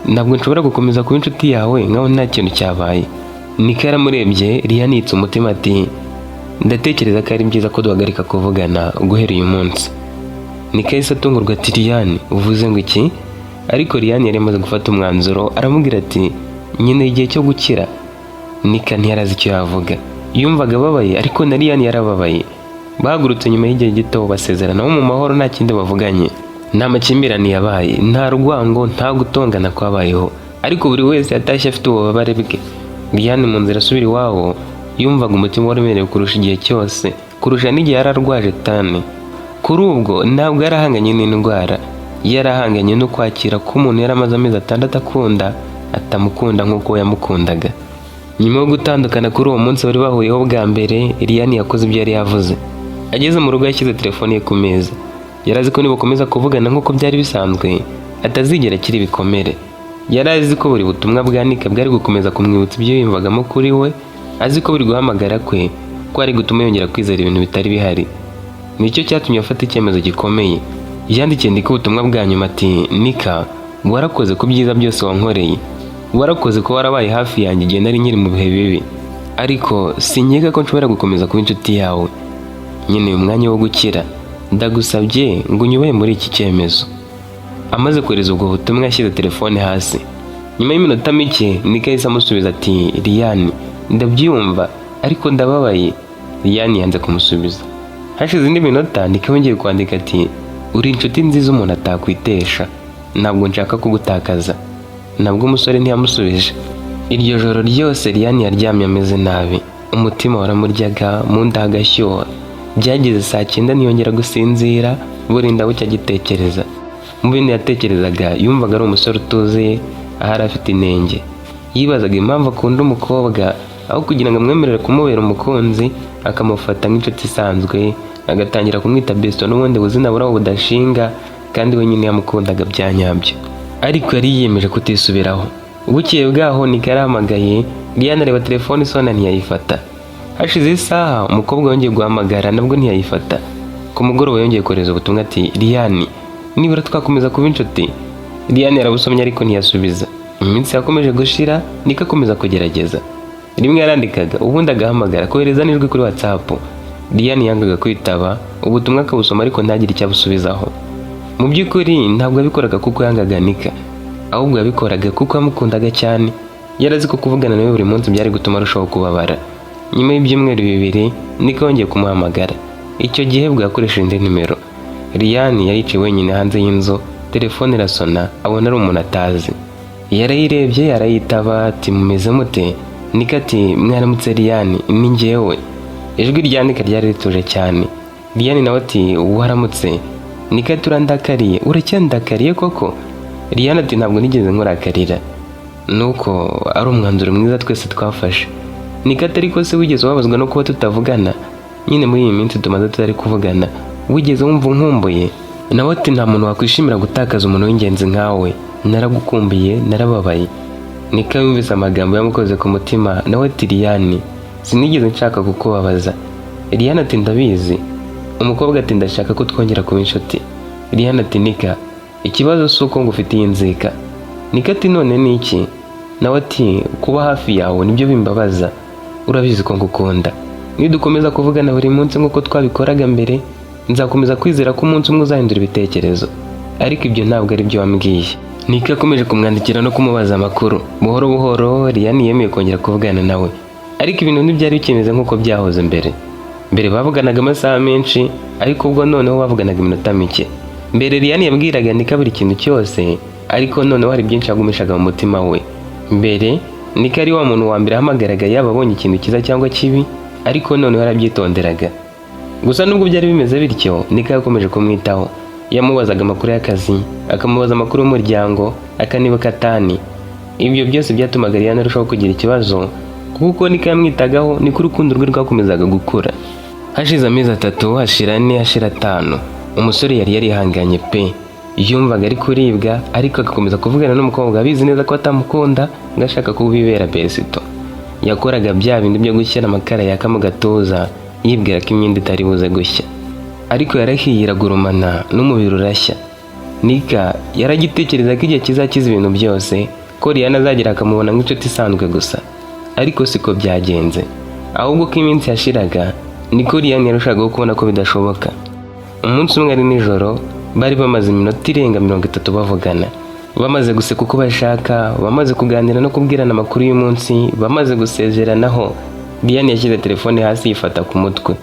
[SPEAKER 1] Ntabwo nshobora gukomeza kuba inshuti yawe nkaho nta kintu cyabaye." Nika yaramurebye. Liyani yitsa umutima ati: "Ndatekereza ko ari byiza ko duhagarika kuvugana guhera uyu munsi." Nika yahise atungurwa ati: "Liyani, uvuze ngo iki?" Ariko Liyani yari amaze gufata umwanzuro. Aramubwira ati: "Nkeneye igihe cyo gukira." Nika ntiyarazi icyo yavuga. Yumvaga ababaye, ariko na Liyani yarababaye. Bahagurutse nyuma y'igihe gito, basezeranaho mu mahoro, nta kindi bavuganye. Nta makimbirane yabaye, nta rwango, nta gutongana kwabayeho, ariko buri wese yatashye afite ububabare bwe. Liyani mu nzira asubira iwabo yumvaga umutima waremerewe kurusha igihe cyose, kurusha n'igihe yari arwaje tani. Kuri ubwo ntabwo yari ahanganye n'indwara, yari ahanganye no kwakira ko umuntu yari amaze amezi 6 akunda atamukunda nk'uko yamukundaga. Nyuma yo gutandukana kuri uwo munsi bari bahuriyeho bwa mbere, Liyani yakoze ibyo yari yavuze. Ageze mu rugo yashyize telefone ye ku meza. Yari azi ko nibakomeza kuvugana nk'uko byari bisanzwe atazigera akira ibikomere. Yari azi ko buri butumwa bwa Nika bwari gukomeza kumwibutsa ibyo yiyumvagamo kuri we, azi ko buri guhamagara kwe kwari gutuma yongera kwizera ibintu bitari bihari. Nicyo cyatumye afata icyemezo gikomeye. Yandikiye Nika ubutumwa bwa nyuma ati: "Nika, warakoze ku byiza byose wankoreye, warakoze ko warabaye hafi yanjye igihe nari nkiri mu bihe bibi, ariko sinkeka ko nshobora gukomeza kuba inshuti yawe. Nkeneye umwanya wo gukira. Ndagusabye ngo unyubahe muri iki cyemezo." Amaze kohereza ubwo butumwa yashyize telefone hasi. Nyuma y'iminota mike Nika yahise amusubiza ati: "Liyani, ndabyumva, ariko ndababaye." Liyani yanze kumusubiza. Hashize indi minota Nika yongeye kwandika ati: "Uri inshuti nziza umuntu atakwitesha, ntabwo nshaka kugutakaza." Nabwo umusore ntiyamusubije. Iryo joro ryose Liyani yaryamye ameze nabi, umutima waramuryaga, mu nda hagashyuha. Byageze saa 9 ntiyongera gusinzira, burinda bucya agitekereza. Mu bintu yatekerezaga, yumvaga ari umusore utuzuye, ahari afite inenge. Yibazaga impamvu akunda umukobwa aho kugira ngo amwemerere kumubera umukunzi, akamufata nk'inshuti isanzwe, agatangira kumwita besto n'ubundi buzina buraho budashinga, kandi we nyine yamukundaga bya nyabyo. Ariko yari yiyemeje kutisubiraho. Bukeye bwaho Nika yarahamagaye. Liyani areba telefone isona ntiyayifata. Hashize isaha umukobwa yongeye guhamagara, nabwo ntiyayifata. Ku mugoroba yongeye kohereza ubutumwa ati: "Liyani, nibura twakomeza kuba inshuti?" Liyani yarabusomye ariko ntiyasubiza. Iminsi yakomeje gushira, Nika akomeza kugerageza. Rimwe yarandikaga, ubundi agahamagara, kohereza n'ijwi kuri WhatsApp. Liyani yangaga kwitaba, ubutumwa akabusoma ariko ntagire icyo abusubizaho. Mu by'ukuri ntabwo yabikoraga kuko yangaga Nika, ahubwo yabikoraga kuko yamukundaga cyane. Yari azi ko kuvugana nawe buri munsi byari gutuma arushaho kubabara. Nyuma y'ibyumweru 2 Nika yongeye kumuhamagara. Icyo gihe bwo yakoresheje indi nimero. Liyani yari yicaye wenyine hanze y'inzu, telefone irasona, abona ari umuntu atazi. Yarayirebye, arayitaba ati: "Mumeze mute?" Nika ati: "Mwaramutse Liyani, ni njyewe." Ijwi rya Nika ryari rituje cyane. Liyani nawe ati: "Waramutse." Nika ati: "Urandakariye? Uracyandakariye koko?" Liyani ati: "Ntabwo nigeze nkurakarira, nuko ari umwanzuro mwiza twese twafashe." Nika ati: "Ariko se wigeze ubabazwa no kuba tutavugana nyine muri iyi minsi tumaze tutari kuvugana? Wigeze wumva unkumbuye?" Nawe ati: "Nta muntu wakwishimira gutakaza umuntu w'ingenzi nkawe. Naragukumbuye, narababaye." Nika yumvise amagambo yamukoze ku mutima. Nawe ati: "Liyani, sinigeze nshaka kukubabaza." Liyane ati: "Ndabizi." Umukobwa ati: "Ndashaka ko twongera kuba inshuti." Liyane ati: "Nika, ikibazo si uko ngufitiye inzika." Nika ati: "None ni iki?" Nawe ati: "Kuba hafi yawe nibyo bimbabaza. Urabizi ko ngukunda. Nidukomeza kuvugana buri munsi nk'uko twabikoraga mbere, nzakomeza kwizera ko umunsi umwe uzahindura ibitekerezo, ariko ibyo ntabwo ari byo wambwiye." Nika yakomeje kumwandikira no kumubaza amakuru. Buhoro buhoro Liyane yemeye kongera kuvugana nawe, ariko ibintu ntibyari bikimeze nk'uko byahoze mbere. Mbere bavuganaga amasaha menshi, ariko ubwo noneho bavuganaga iminota mike. Mbere Liyane yabwiraga Nika buri kintu cyose, ariko noneho hari byinshi yagumishaga mu mutima we. Mbere Nika ari wa muntu wa mbere ahamagaraga, yaba abonye ikintu cyiza cyangwa kibi, ariko noneho yarabyitonderaga. Gusa nubwo byari bimeze bityo, Nika yakomeje kumwitaho. Yamubazaga amakuru y'akazi, akamubaza amakuru y'umuryango, akanibuka Tani. Ibyo byose byatumaga Liyane arushaho kugira ikibazo, kuko Nika yamwitagaho niko urukundo rwe rwakomezaga gukura. Hashize amezi 3, hashira 4, hashira 5. Umusore yari yarihanganye pe. Yumvaga ari kuribwa, ariko agakomeza kuvugana n'umukobwa abizi neza ko atamukunda, ngo ashaka kubibera besto. Yakoraga bya bindi byo gushyira amakara yaka mu gatuza, yibwira ko imyenda itari buze gushya, ariko yarahiye iragurumana n'umubiri urashya. Nika yaragitekereza ko igihe kizakiza ibintu byose, ko Liyane azagera akamubona nk'inshuti isanzwe gusa, ariko siko byagenze. Ahubwo ko iminsi yashiraga niko Liyane yarushagaho kubona ko bidashoboka. Umunsi umwe ari nijoro, bari bamaze iminota irenga 30 bavugana, bamaze guseka uko bashaka, bamaze kuganira no kubwirana amakuru y'umunsi, bamaze gusezeranaho. Liyane yashyize telefone hasi, yifata ku mutwe.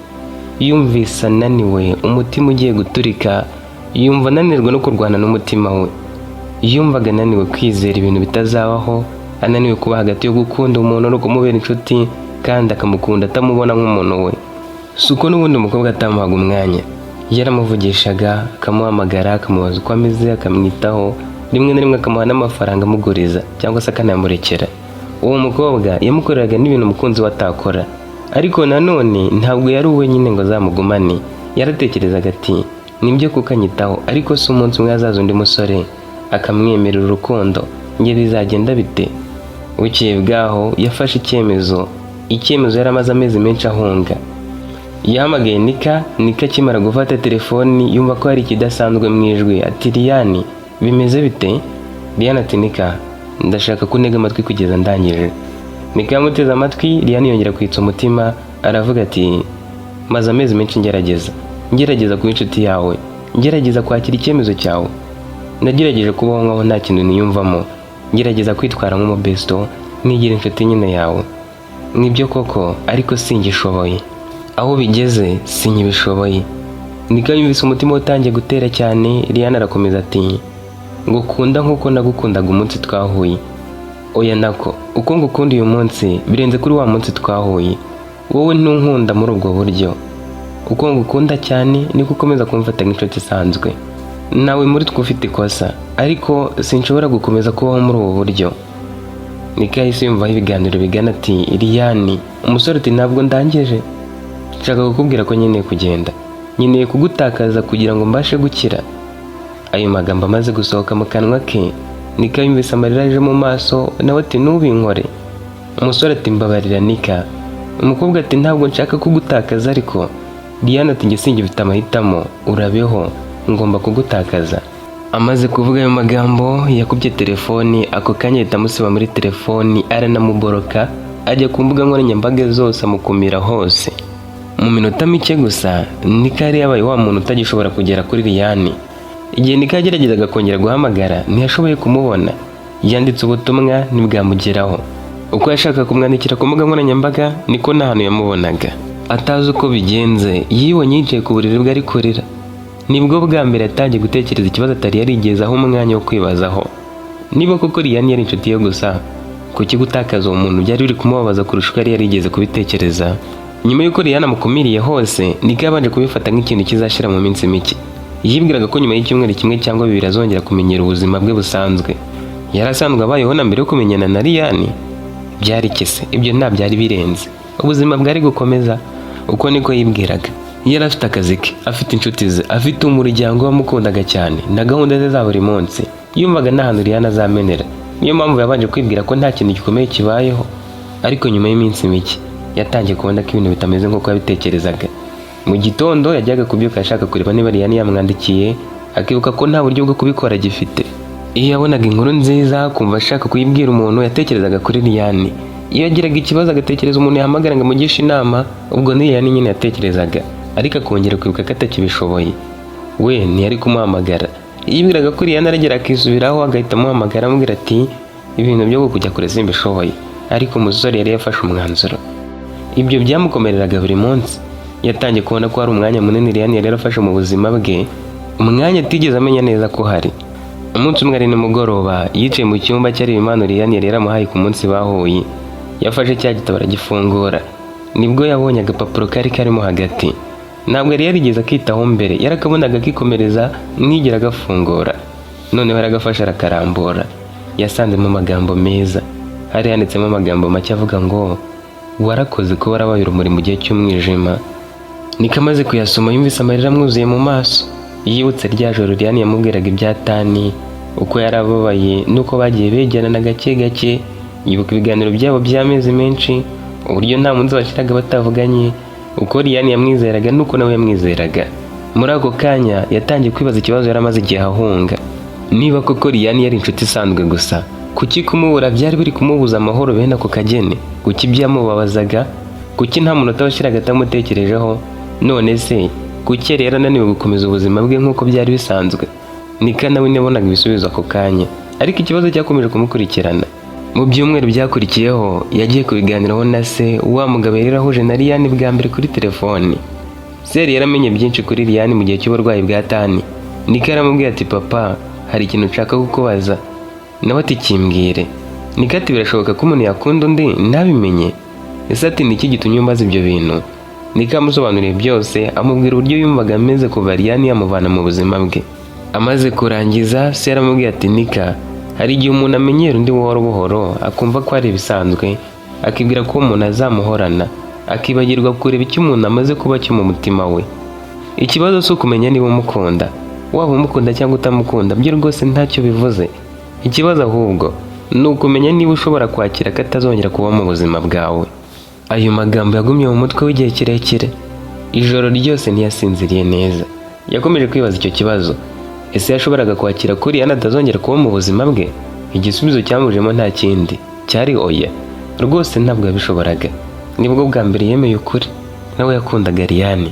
[SPEAKER 1] Yumvise ananiwe, umutima ugiye guturika. Yumva ananirwa no kurwana n'umutima we. Yumvaga ananiwe kwizera ibintu bitazabaho, ananiwe kuba hagati yo gukunda umuntu no kumubera inshuti, kandi akamukunda atamubona nk'umuntu we. Si uko n'ubundi umukobwa atamuhaga umwanya. Yaramuvugishaga, akamuhamagara, akamubaza uko ameze, akamwitaho, rimwe na rimwe akamuha n'amafaranga amuguriza cyangwa se akanayamurekera. Uwo mukobwa yamukoreraga n'ibintu umukunzi we atakora, ariko nanone ntabwo yari uwe nyine ngo azamugumane. Yaratekerezaga ati: "Nibyo kuko anyitaho, ariko si umunsi umwe hazaza undi musore akamwemerera urukundo, njye bizagenda bite?" Bukeye bwaho yafashe icyemezo, icyemezo yari amaze amezi menshi ahunga. Yahamagaye Nika. Nika akimara gufata telefoni yumva ko hari ikidasanzwe mu ijwi, ati: "Liyani, bimeze bite?" Liyani ati: "Nika, ndashaka ko untega amatwi kugeza ndangije." Nika yamuteze amatwi. Liyani yongera kwitsa umutima, aravuga ati: "Maze amezi menshi ngerageza, ngerageza kuba inshuti yawe, ngerageza kwakira icyemezo cyawe. Nagerageje kubaho nkaho nta kintu niyumvamo, ngerageza kwitwara nk'umubesto, nigira inshuti nyine yawe. Nibyo koko, ariko singishoboye. Aho bigeze sinkibishoboye." Nika yumvise umutima utangiye gutera cyane. Liyane arakomeza ati: "Ngukunda nk'uko nagukundaga umunsi twahuye. Oya, nako uko ngukunda uyu munsi birenze kuri wa munsi twahuye. Wowe ntunkunda muri ubwo buryo. Uko ngukunda cyane niko ukomeza kumfata nk'inshuti isanzwe. Nawe muri twe ufite ikosa, ariko sinshobora gukomeza kubaho muri ubu buryo." Nika yahise yumvaho ibiganiro bigana, ati: "Liyani." Umusore ati: "Ntabwo ndangije. Nshaka kukubwira ko nkeneye kugenda, nkeneye kugutakaza kugira ngo mbashe gukira." Ayo magambo amaze gusohoka mu kanwa ke, Nika yumvise amarira aje mu maso. Nawe ati: "Ntubinkore." Umusore ati: "Mbabarira, Nika." Umukobwa ati: "Ntabwo nshaka kugutakaza, ariko." Liyane ati: "Njye singifite amahitamo, urabeho, ngomba kugutakaza." Amaze kuvuga ayo magambo yakubye telefoni. Ako kanya ahita amusiba muri telefoni, aranamuboroka, ajya ku mbuga nkoranyambaga zose amukumira hose. Mu minota mike gusa Nika yari yabaye wa muntu utagishobora kugera kuri Liyani. Igihe Nika yageragezaga kongera guhamagara, ntiyashoboye kumubona. Yanditse ubutumwa ntibwamugeraho. Uko yashakaga kumwandikira ku mbuga nkoranyambaga niko nta hantu yamubonaga. Atazi uko bigenze, yibonye yicaye ku buriri bwe ari kurira. Nibwo bwa mbere yatangiye gutekereza ikibazo atari yarigeze aho umwanya wo kwibazaho: niba koko Liyani yari inshuti ye gusa, kuki gutakaza uwo muntu byari biri kumubabaza kurusha uko yari yarigeze kubitekereza? Nyuma y'uko Liyani amukumiriye hose, Nika yabanje kubifata nk'ikintu kizashira mu minsi mike. Yibwiraga ko nyuma y'icyumweru kimwe cyangwa bibiri azongera kumenyera ubuzima bwe busanzwe yari asanzwe abayeho na mbere yo kumenyana na Liyani. Byari kese ibyo nta byari birenze, ubuzima bwari gukomeza, uko niko yibwiraga. Yari afite akazi ke, afite inshuti ze, afite umuryango wamukundaga cyane na gahunda ze za buri munsi. Yumvaga nta hantu Liyani azamenera. Niyo mpamvu yabanje kwibwira ko nta kintu gikomeye kibayeho. Ariko nyuma y'iminsi mike Yatangiye kubona ko ibintu bitameze nk'uko yabitekerezaga. Mu gitondo yajyaga kubyuka ashaka kureba niba Liyani yamwandikiye, akibuka ko nta buryo bwo kubikora agifite. Iyo yabonaga inkuru nziza akumva ashaka kuyibwira umuntu, yatekerezaga kuri Liyani. Iyo yagiraga ikibazo agatekereza umuntu yahamagara ngo amugishe inama, ubwo ni Liyani nyine yatekerezaga, ariko akongera kwibuka ko atakibishoboye. We ntiyari kumuhamagara. Yibwiraga ko Liyani aragera akisubiraho, agahita amuhamagara amubwira ati: "Ibintu byo kujya kure simbishoboye." Ariko umusore yari yafashe umwanzuro. Ibyo byamukomereraga buri munsi. Yatangiye kubona ko hari umwanya munini Liyani yari yarafashe mu buzima bwe, umwanya atigeze amenya neza ko uhari. Umunsi umwe ari nimugoroba, yicaye mu cyumba cyari impano Liyani yari yaramuhaye ku munsi bahuye. Yafashe cya gitabo aragifungura, nibwo yabonye agapapuro kari karimo hagati. Ntabwo yari yarigeze akitaho mbere, yarakabonaga akikomereza, ntigera agafungura. Noneho yaragafashe arakarambura, yasanzemo amagambo meza. Hari handitsemo amagambo make avuga ngo: "Warakoze kuba warabaye urumuri mu gihe cy'umwijima." Niko amaze kuyasoma yumvise amarira amwuzuye mu maso. Yibutse rya joro Liyani yamubwiraga ibya Tani, uko yarababaye n'uko bagiye begerana gake gake. Yibuka ibiganiro byabo by'amezi menshi, uburyo nta munsi bashiraga batavuganye, uko Liyani yamwizeraga n'uko nawe yamwizeraga. Muri ako kanya yatangiye kwibaza ikibazo yari amaze igihe ahunga: niba koko Liyani yari inshuti isanzwe gusa, kuki kumubura byari biri kumubuza amahoro bene ako kagene? Kuki byamubabazaga? Kuki nta munota washiraga atamutekerejeho? None se kuki yari yarananiwe gukomeza ubuzima bwe nk'uko byari bisanzwe? Nika nawe ntiyabonaga ibisubizo ako kanya, ariko ikibazo cyakomeje kumukurikirana. Mu byumweru byakurikiyeho yagiye kubiganiraho na se, wa mugabo yari yarahuje na Liyani bwa mbere kuri telefoni. Se yari yaramenye byinshi kuri Liyani mu gihe cy'uburwayi bwa Tani. Nika yaramubwiye ati: "Papa, hari ikintu nshaka kukubaza." Nawe ati: "Kimbwire." Nika ati: "Birashoboka ko umuntu yakunda undi ntabimenye?" Ese ati: "Niki gitumye umbaza ibyo bintu?" Nika yamusobanuriye byose, amubwira uburyo yumvaga ameze kuva Liyani yamuvana mu buzima bwe. Amaze kurangiza, se yaramubwiye ati: "Nika, hari igihe umuntu amenyera undi buhoro buhoro, akumva ko ari ibisanzwe, akibwira ko uwo muntu azamuhorana, akibagirwa kureba icyo umuntu amaze kuba cyo mu mutima we. Ikibazo si ukumenya niba umukunda. Waba umukunda cyangwa utamukunda, byo rwose ntacyo bivuze. Ikibazo ahubwo ni ukumenya niba ushobora kwakira ko atazongera kuba mu buzima bwawe." Ayo magambo yagumye mu mutwe w'igihe kirekire. Ijoro ryose ntiyasinziriye neza. Yakomeje kwibaza icyo kibazo: ese yashoboraga kwakira ko Liyani atazongera kuba mu buzima bwe? Igisubizo cyamujemo nta kindi, cyari oya. Rwose ntabwo yabishoboraga. Nibwo bwa mbere yemeye ukuri: nawe yakundaga Liyani.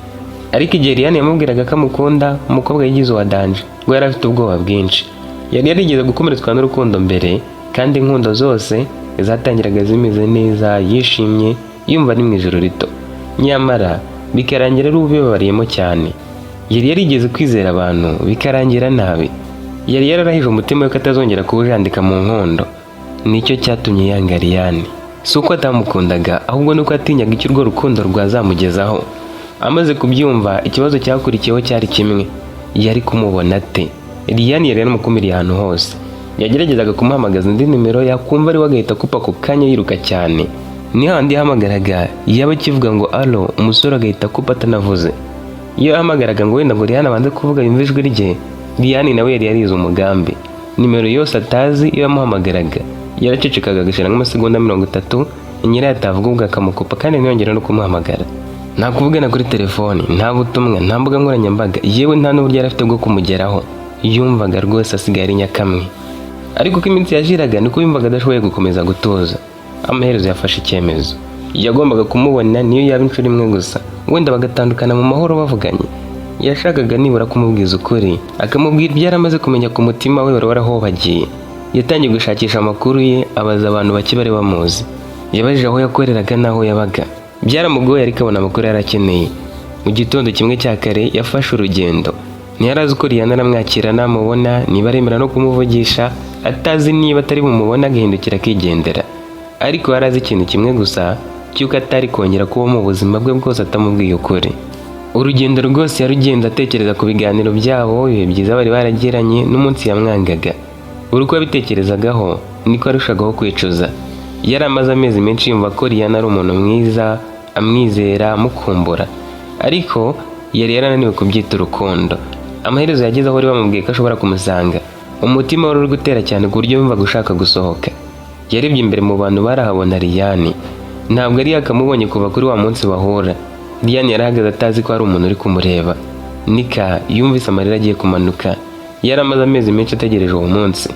[SPEAKER 1] Ariko igihe Liyani yamubwiraga ko amukunda, umukobwa yigize uwa danger, ngo yari afite ubwoba bwinshi. Yari yarigeze gukomeretswa n'urukundo mbere, kandi inkundo zose zatangiraga zimeze neza, yishimye, yumva ari mu ijoro rito, nyamara bikarangira ari ubibabariyemo cyane. Yari yarigeze kwizera abantu bikarangira nabi. Yari yararahije umutima we ko atazongera kuwujandika mu nkondo. Nicyo cyatumye yanga Liyani. Si uko atamukundaga, ahubwo nuko yatinyaga icyo urwo rukundo rwazamugezaho. Amaze kubyumva, ikibazo cyakurikiyeho cyari kimwe: yari kumubona ate? Liyani yari yaramukumiriye ahantu hose. Yageragezaga kumuhamagaza indi nimero, yakumva ari we agahita akupa ako kanya yiruka cyane. Ni handi yahamagaraga, yaba akivuga ngo "Allo", umusore agahita akupa atanavuze. Iyo yahamagaraga ngo wenda ngo Liyani abanze kuvuga yumve ijwi rye, Liyani nawe yari yarize umugambi. Nimero yose atazi, iyo yamuhamagaraga yaracecekaga agashyira nk'amasegonda 30, nyirayo atavuga ubwo akamukupa kandi ntiyongere no kumuhamagara. Nta kuvugana kuri telefoni, nta butumwa, nta mbuga nkoranyambaga, yewe nta n'uburyo yari afite bwo kumugeraho. Yumvaga rwose asigaye ari nyakamwe. Ariko uko iminsi yashiraga niko yumvaga adashoboye gukomeza gutuza. Amaherezo yafashe icyemezo: yagombaga kumubona, niyo yaba inshuro imwe gusa, wenda bagatandukana mu mahoro bavuganye. Yashakaga nibura kumubwiza ukuri, akamubwira ibyo yari amaze kumenya ku mutima we wari warahobagiye. Yatangiye gushakisha amakuru ye, abaza abantu bake bari bamuzi. Yabajije aho yakoreraga n'aho yabaga. Byaramugoye, ariko abona amakuru yari akeneye. Mu gitondo kimwe cya kare yafashe urugendo. Ntiyari azi uko Liyana aramwakira namubona, niba aremera no kumuvugisha, atazi niba atari bumubone agahindukira akigendera. Ariko yari azi ikintu kimwe gusa, cy'uko atari kongera kuba mu buzima bwe bwose atamubwiye ukuri. Urugendo rwose yarugenze atekereza ku biganiro byabo, ibihe byiza bari baragiranye n'umunsi yamwangaga. Buri uko yabitekerezagaho niko yarushagaho kwicuza. Yari amaze amezi menshi yumva ko Liyana ari umuntu mwiza, amwizera, amukumbura, ariko yari yarananiwe kubyita urukundo. Amaherezo yageze aho bari bamubwiye ko ashobora kumusanga, umutima wari uri gutera cyane ku buryo yumvaga ushaka gusohoka. Yarebye imbere mu bantu barahabona Liyani. Ntabwo yari yakamubonye kuva kuri wa munsi bahura. Lilian yarahagaze atazi ko hari umuntu uri kumureba. Nika yumvise amarira agiye kumanuka. Yari amaze amezi menshi ategereje uwo munsi.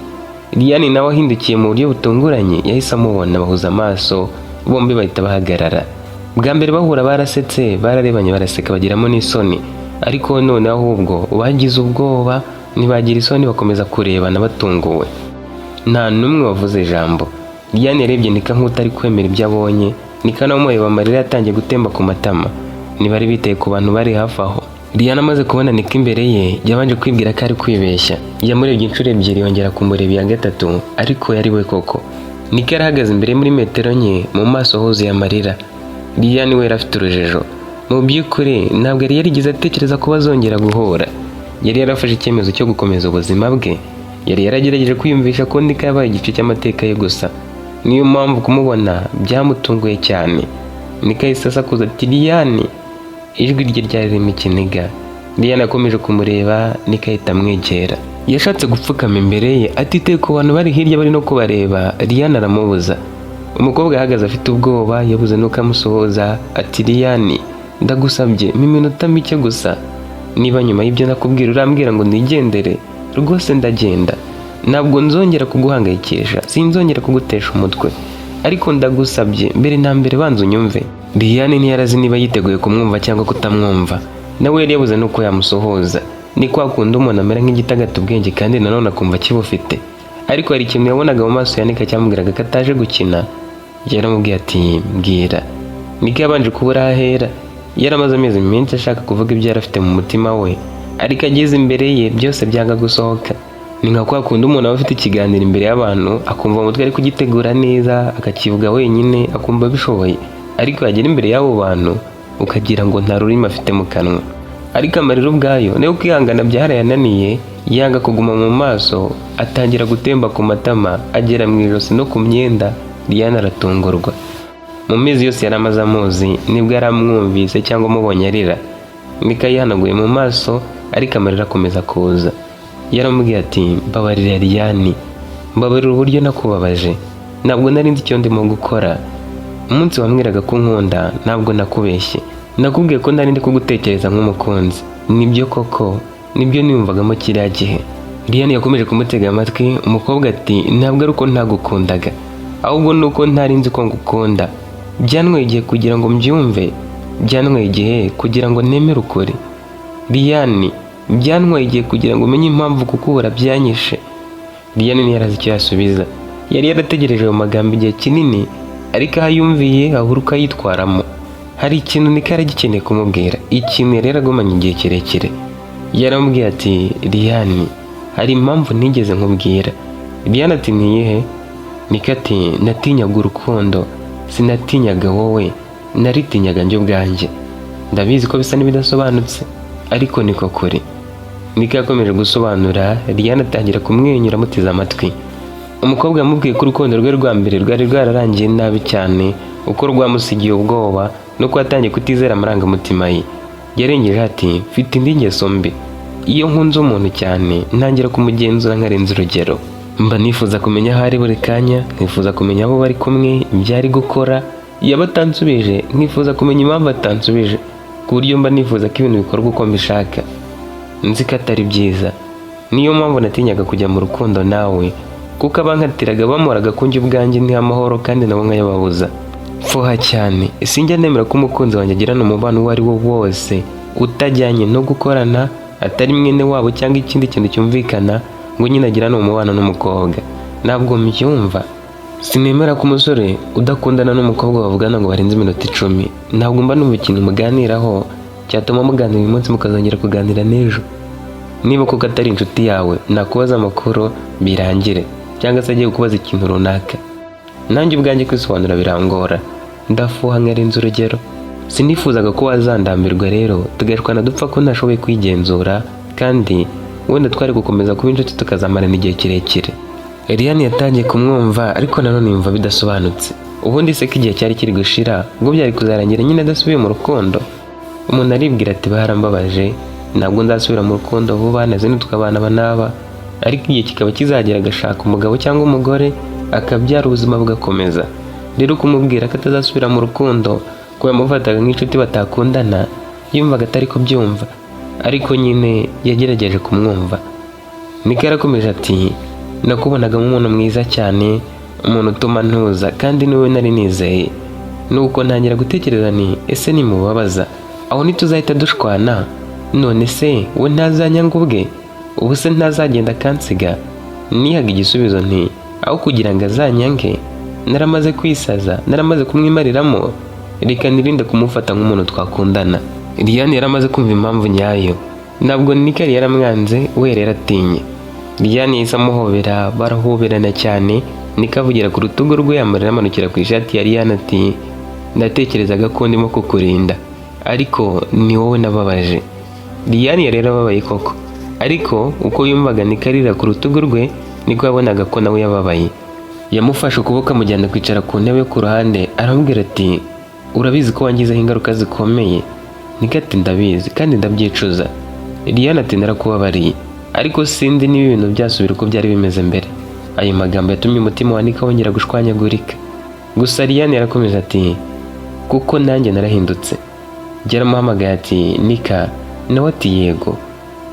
[SPEAKER 1] Lilian nawe ahindukiye mu buryo butunguranye, yahise amubona, bahuza amaso, bombi bahita bahagarara. Bwa mbere bahura barasetse, bararebanye baraseka, bagiramo n'isoni. Ariko noneho ahubwo bagize ubwoba, ntibagira isoni, bakomeza kurebana batunguwe. Nta n'umwe wavuze ijambo. Lilian yarebye Nika nk'utari kwemera ibyo abonye. Nika nawe amureba, amarira yatangiye gutemba ku matama. Ntibari bitaye ku bantu bari hafi aho. Lilian amaze kubona Nika imbere ye, yabanje kwibwira ko ari kwibeshya. Yamurebye inshuro ebyiri, yongera kumureba iya gatatu, ariko yari we koko. Nika yarahagaze imbere muri metero nke, mu maso huzuye amarira. Lilian we yari afite urujijo. Mu by'ukuri ntabwo yari yarigeze atekereza ko bazongera guhura. Yari yarafashe icyemezo cyo gukomeza ubuzima bwe. Yari yaragerageje kwiyumvisha ko Nika yabaye igice cy'amateka ye gusa. Niyo mpamvu kumubona byamutunguye cyane. Nika yahise asakuza ati: "Lilian!" Ijwi rye ryari ririmo ikiniga. Lilian akomeje kumureba, Nika ahita amwegera. Yashatse gupfukama imbere ye atitaye ku bantu bari hirya bari no kubareba. Lilian aramubuza. Umukobwa ahagaze afite ubwoba, yabuze nuko amusuhuza, ati: "Lilian, ndagusabye mu iminota mike gusa. Niba nyuma y'ibyo nakubwira urambwira ngo nigendere, rwose ndagenda. Ntabwo nzongera kuguhangayikisha, sinzongera kugutesha umutwe, ariko ndagusabye, mbere na mbere banza unyumve." Lilian ntiyarazi niba yiteguye kumwumva cyangwa kutamwumva. Nawe yari yabuze nuko yamusuhuza. Ni kwa kundi umuntu amera nk'igitagata ubwenge kandi nanone akumva akibufite. Ariko hari ikintu yabonaga mu maso ya Nika cyamubwiraga ko ataje gukina. Yaramubwiye ati: "Mbwira." Nika yabanje kubura aho ahera. Yaramaze amezi menshi ashaka kuvuga ibyo yari afite mu mutima we, ariko ageze imbere ye byose byanga gusohoka. Ni nka kwa kundi umuntu aba afite ikiganiro imbere y'abantu, akumva umutwe ari kugitegura neza, akakivuga wenyine, akumva abishoboye, ariko yagera imbere y'abo bantu ukagira ngo nta rurimi afite mu kanwa. Ariko amarira ubwayo nayo kwihangana byarayananiye, yanga kuguma mu maso, atangira gutemba ku matama, agera mu ijosi no ku myenda. Lilian aratungurwa. Mu mezi yose yari amaze amuzi, nibwo yari amwumvise cyangwa amubonye arira. Nika yihanaguye mu maso, ariko amarira akomeza kuza. Yaramubwiye ati: "Mbabarira Lilian, mbabarira uburyo nakubabaje. Ntabwo nari nzi icyo ndimo gukora. Umunsi wambwiraga ko unkunda, ntabwo nakubeshye, nakubwiye ko nari ndi kugutekereza nk'umukunzi. Nibyo koko, nibyo niyumvagamo kiriya gihe." Lilian yakomeje kumutega amatwi. Umukobwa ati: "Ntabwo ari uko ntagukundaga, ahubwo ni uko ntari nzi ko ngukunda. Byantwaye igihe kugira ngo mbyumve, byantwaye igihe kugira ngo nemere ukuri. Lilian, byantwaye igihe kugira ngo umenye impamvu kukubura byanyishe." Lilian ntiyarazi icyo yasubiza. Yari yarategereje ayo magambo igihe kinini, ariko aho ayumviye abura uko ayitwaramo. Hari ikintu Nika yari agikeneye kumubwira, ikintu yari yaragumanye igihe kirekire. Yaramubwiye ati: "Lilian, hari impamvu ntigeze nkubwira." Lilian ati: "Niyihe?" Nika ati: "Natinyaga urukundo, sinatinyaga wowe, naritinyaga njye ubwanjye. Ndabizi ko bisa n'ibidasobanutse, ariko niko kuri." Nika yakomeje gusobanura, Lilian atangira kumwenyura amuteze amatwi. Umukobwa yamubwiye ko urukundo rwe rwa mbere rwari rwararangiye nabi cyane, uko rwamusigiye ubwoba nuko yatangiye kutizera amarangamutima ye. Yarengeje ati: "Mfite indi ngeso mbi. Iyo nkunze umuntu cyane, ntangira kumugenzura nkarenza urugero. Mba nifuza kumenya aho ari buri kanya, nkifuza kumenya abo bari kumwe, ibyo ari gukora. Yaba atansubije, nkifuza kumenya impamvu atansubije, ku buryo mba nifuza ko ibintu bikorwa uko mbishaka. Nzi ko atari byiza. Niyo mpamvu natinyaga kujya mu rukundo nawe, kuko abankatiraga bamoraga ko njye ubwanjye ntiha amahoro kandi nabo nkayababuza. Mfuha cyane. Sinjya nemera ko umukunzi wanjye agirana umubano uwo ari wo wose utajyanye no gukorana, atari mwene wabo cyangwa ikindi kintu cyumvikana, ngo nyine agirane umubano n'umukobwa. Ntabwo mbyumva. Sinemera ko umusore udakundana n'umukobwa bavugana ngo barenze iminota 10. Ntabwo mba numva ikintu muganiraho cyatuma muganira uyu munsi mukazongera kuganira n'ejo. Niba koko atari inshuti yawe, nakubaza amakuru birangire, cyangwa se agiye kukubaza ikintu runaka. Nanjye ubwanjye kwisobanura birangora, ndafuha nkarenza urugero. Sinifuzaga ko wazandambirwa rero tugashwana dupfa ko ntashoboye kwigenzura, kandi wenda twari gukomeza kuba inshuti tukazamarana igihe kirekire." Eliane yatangiye kumwumva, ariko nanone yumva bidasobanutse. Ubundi se ko igihe cyari kiri gushira, ubwo byari kuzarangira nyine adasubiye mu rukundo? Umuntu aribwira ati: "Barambabaje, ntabwo nzasubira mu rukundo vuba, nazinutwe abana aba n'aba." Ariko igihe kikaba kizagera agashaka umugabo cyangwa umugore, akabyara, ubuzima bugakomeza. Rero kumubwira ko atazasubira mu rukundo, ko yamufataga nk'inshuti batakundana, yumvaga atari kubyumva, ariko nyine yagerageje kumwumva. Nika yarakomeje ati: "Nakubonaga nk'umuntu mwiza cyane, umuntu utuma ntuza, kandi niwe nari nizeye. Nuko ntangira gutekereza ni ese nimubabaza aho ntituzahita dushwana? None se we ntazanyanga ubwe? Ubu se ntazagenda akansiga?" Nihaga igisubizo nti aho kugira ngo azanyange naramaze kwisaza, naramaze kumwimariramo, reka nirinde kumufata nk'umuntu twakundana. Liliane yaramaze kumva impamvu nyayo. Ntabwo Nika yari yaramwanze, we yari yaratinye. Liliane yahise amuhobera, barahoberana cyane. Nika avugira ku rutugu rwe, amarira amanukira ku ishati ya Liliane, ati: "Ndatekerezaga ko ndimo kukurinda, ariko ni wowe nababaje." Liliane yari yarababaye koko, ariko uko yumvaga Nika arira ku rutugu rwe, niko yabonaga ko nawe yababaye. Yamufashe ukuboko, amujyana kwicara ku ntebe yo ku ruhande, aramubwira ati: "Urabizi ko wangizeho ingaruka zikomeye." Nika ati: "Ndabizi kandi ndabyicuza." Liliane ati: "Narakubabariye, ariko sinzi niba ibintu byasubira uko byari bimeze mbere." Ayo magambo yatumye umutima wa Nika wongera gushwanyagurika. Gusa Liliane yarakomeje ati: "Kuko nanjye narahindutse." Yaramuhamagaye ati: "Nika?" Nawe ati: "Yego."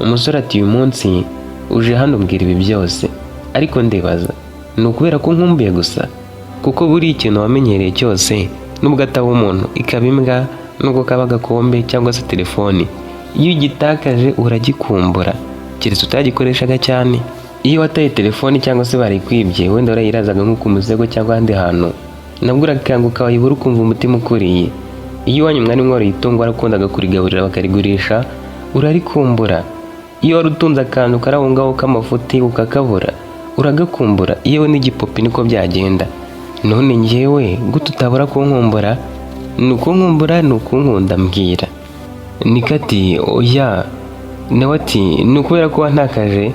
[SPEAKER 1] Umusore ati: "Uyu munsi uje hano umbwira ibi byose, ariko ndibaza, ni ukubera ko nkumbuye gusa? Kuko buri ikintu wamenyereye cyose, nubwo ataba umuntu ikaba imbwa, nubwo kaba agakombe cyangwa se telefoni, iyo ugitakaje uragikumbura, keretse utagikoreshaga cyane. Iyo wataye telefoni cyangwa se barikwibye, wenda warayirazaga nko ku musego cyangwa ahandi hantu, nabwo urakanguka wayibura ukumva umutima ukuriye. Iyo iwanyu mwari mworoye itungo, warakundaga kurigaburira, bakarigurisha, urarikumbura. Iyo wari utunze akantu kari aho ngaho k'amafuti ukakabura, uragakumbura. Yewe n'igipupe niko byagenda. None njyewe gute utabura kunkumbura? Ni ukunkumbura, ni ukunkunda? Mbwira." Nika ati: "Oya." Nawe ati: "Ni ukubera ko wantakaje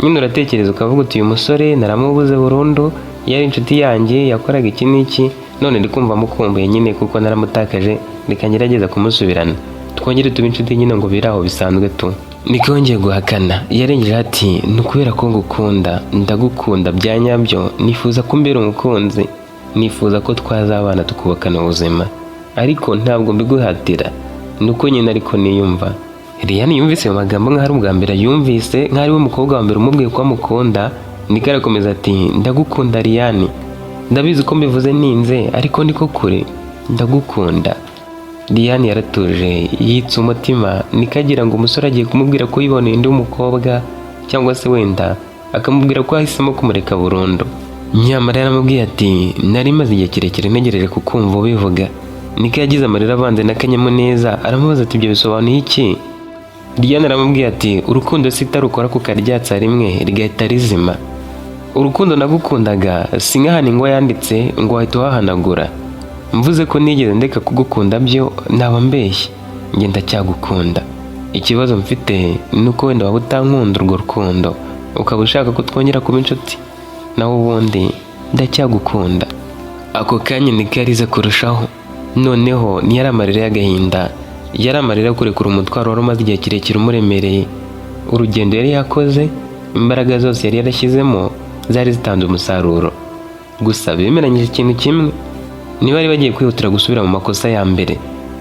[SPEAKER 1] nyine. Uratekereza ukavuga uti uyu musore naramubuze burundu, yari inshuti yanjye, yakoraga iki n'iki, none ndi kumva mukumbuye nyine kuko naramutakaje. Reka ngerageza kumusubirana, twongere tube inshuti nyine, ngo biri aho bisanzwe tu." Niko yongeye guhakana. Yarengeje ati: "Ni ukubera ko ngukunda, ndagukunda bya nyabyo, nifuza ko umbera umukunzi, nifuza ko twazabana tukubakana ubuzima, ariko ntabwo mbiguhatira, ni uko nyine ariko niyumva." Liliane yumvise ayo magambo nk'aho ari ubwa mbere yumvise, nk'aho ari we mukobwa wa mbere umubwiye ko amukunda. Niko arakomeza ati: "Ndagukunda Liliane, ndabizi ko mbivuze ninze, ariko niko kure, ndagukunda." Liliane yaratuje, yitsa umutima. Niko agira ngo umusore agiye kumubwira ko yiboneye undi mukobwa, cyangwa se wenda akamubwira ko yahisemo kumureka burundu. Nyamara yaramubwiye ati: "Nari maze igihe kirekire ntegereje kukumva ubivuga." Niko yagize amarira avanze n'akanyamuneza, aramubaza ati: "Ibyo bisobanuye iki?" Liliane aramubwiye ati: "Urukundo si itara ukora kukaryatsa rimwe rigahita rizima. Urukundo nagukundaga si nk'ahantu ingwa yanditse ngo wahita uhahanagura. Mvuze ko nigeze ndeka kugukunda byo naba mbeshye. Njye ndacyagukunda. Ikibazo mfite ni uko wenda waba utankunda urwo rukundo, ukaba ushaka ko twongera kuba inshuti, naho ubundi ndacyagukunda." Ako kanya niko yarize kurushaho. Noneho ntiyari amarira y'agahinda, yari amarira yo kurekura umutwaro wari umaze igihe kirekire umuremereye. Urugendo yari yakoze, imbaraga zose yari yarashyizemo zari zitanze umusaruro. Gusa bemeranyije ikintu kimwe: niba bari bagiye kwihutira gusubira mu makosa ya mbere.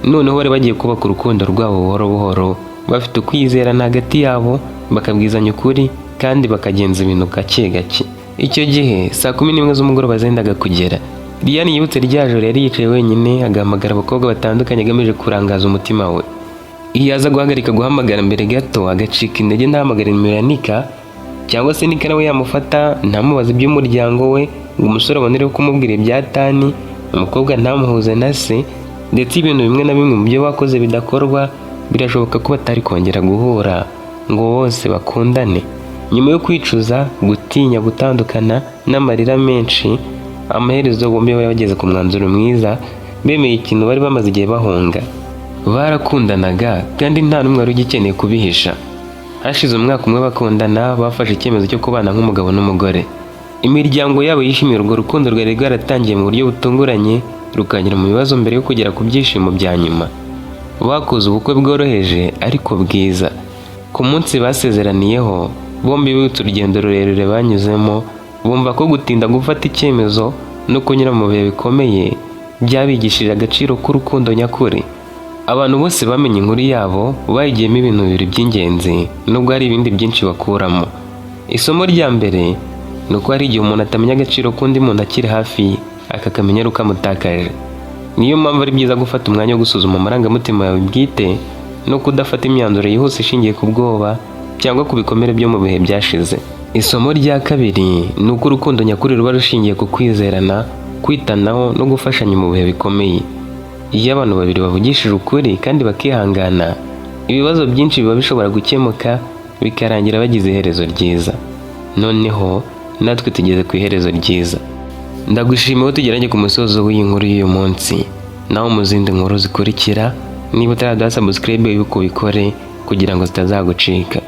[SPEAKER 1] Noneho bari bagiye kubaka urukundo rwabo buhoro buhoro, bafite ukwizerana hagati yabo, bakabwizanya ukuri kandi bakagenza ibintu gake gake. Icyo gihe saa 11 z'umugoroba zendaga kugera. Liliane yibutse rya joro yari yicaye wenyine, agahamagara abakobwa batandukanye agamije kurangaza umutima we. Iyo aza guhagarika guhamagara mbere gato, agacika intege ntahamagare nimero ya Nika, cyangwa se Nika nawe yamufata ntamubaze iby'umuryango we, ngo umusore abonereho kumubwira ibya Tani, umukobwa ntamuhuze na se, ndetse ibintu bimwe na bimwe mu byo bakoze bidakorwa, birashoboka ko batari kongera guhura ngo bose bakundane. Nyuma yo kwicuza, gutinya gutandukana n'amarira menshi, amaherezo bombi bari bageze ku mwanzuro mwiza. Bemeye ikintu bari bamaze igihe bahunga: barakundanaga, kandi nta n'umwe wari ugikeneye kubihisha. Hashize umwaka umwe bakundana, bafashe icyemezo cyo kubana nk'umugabo n'umugore. Imiryango yabo yishimiye urwo rukundo rwari rwaratangiye mu buryo butunguranye, rukanyura mu bibazo mbere yo kugera ku byishimo bya nyuma. Bakoze ubukwe bworoheje ariko bwiza. Ku munsi basezeraniyeho, bombi bibutse urugendo rurerure banyuzemo, bumva ko gutinda gufata icyemezo no kunyura mu bihe bikomeye byabigishije agaciro k'urukundo nyakuri. Abantu bose bamenye inkuru yabo bayigiyemo ibintu bibiri by'ingenzi, nubwo hari ibindi byinshi bakuramo. Isomo rya mbere ni uko hari igihe umuntu atamenya agaciro k'undi muntu akiri hafi ye, akakamenya ari uko amutakaje. Niyo mpamvu ari byiza gufata umwanya wo gusuzuma amarangamutima yawe bwite no kudafata imyanzuro yihuse ishingiye ku bwoba cyangwa ku bikomere byo mu bihe byashize. Isomo rya kabiri ni uko urukundo nyakuri ruba rushingiye ku kwizerana, kwitanaho no gufashanya mu bihe bikomeye. Iyo abantu babiri bavugishije ukuri kandi bakihangana, ibibazo byinshi biba bishobora gukemuka, bikarangira bagize iherezo ryiza. Noneho natwe tugeze ku iherezo ryiza. Ndagushimiye ko tugeranye ku musozo w'iyi nkuru y'uyu munsi. Nawe mu zindi nkuru zikurikira, niba utaraduha subscribe, wibuke ubikore kugira ngo zitazagucika.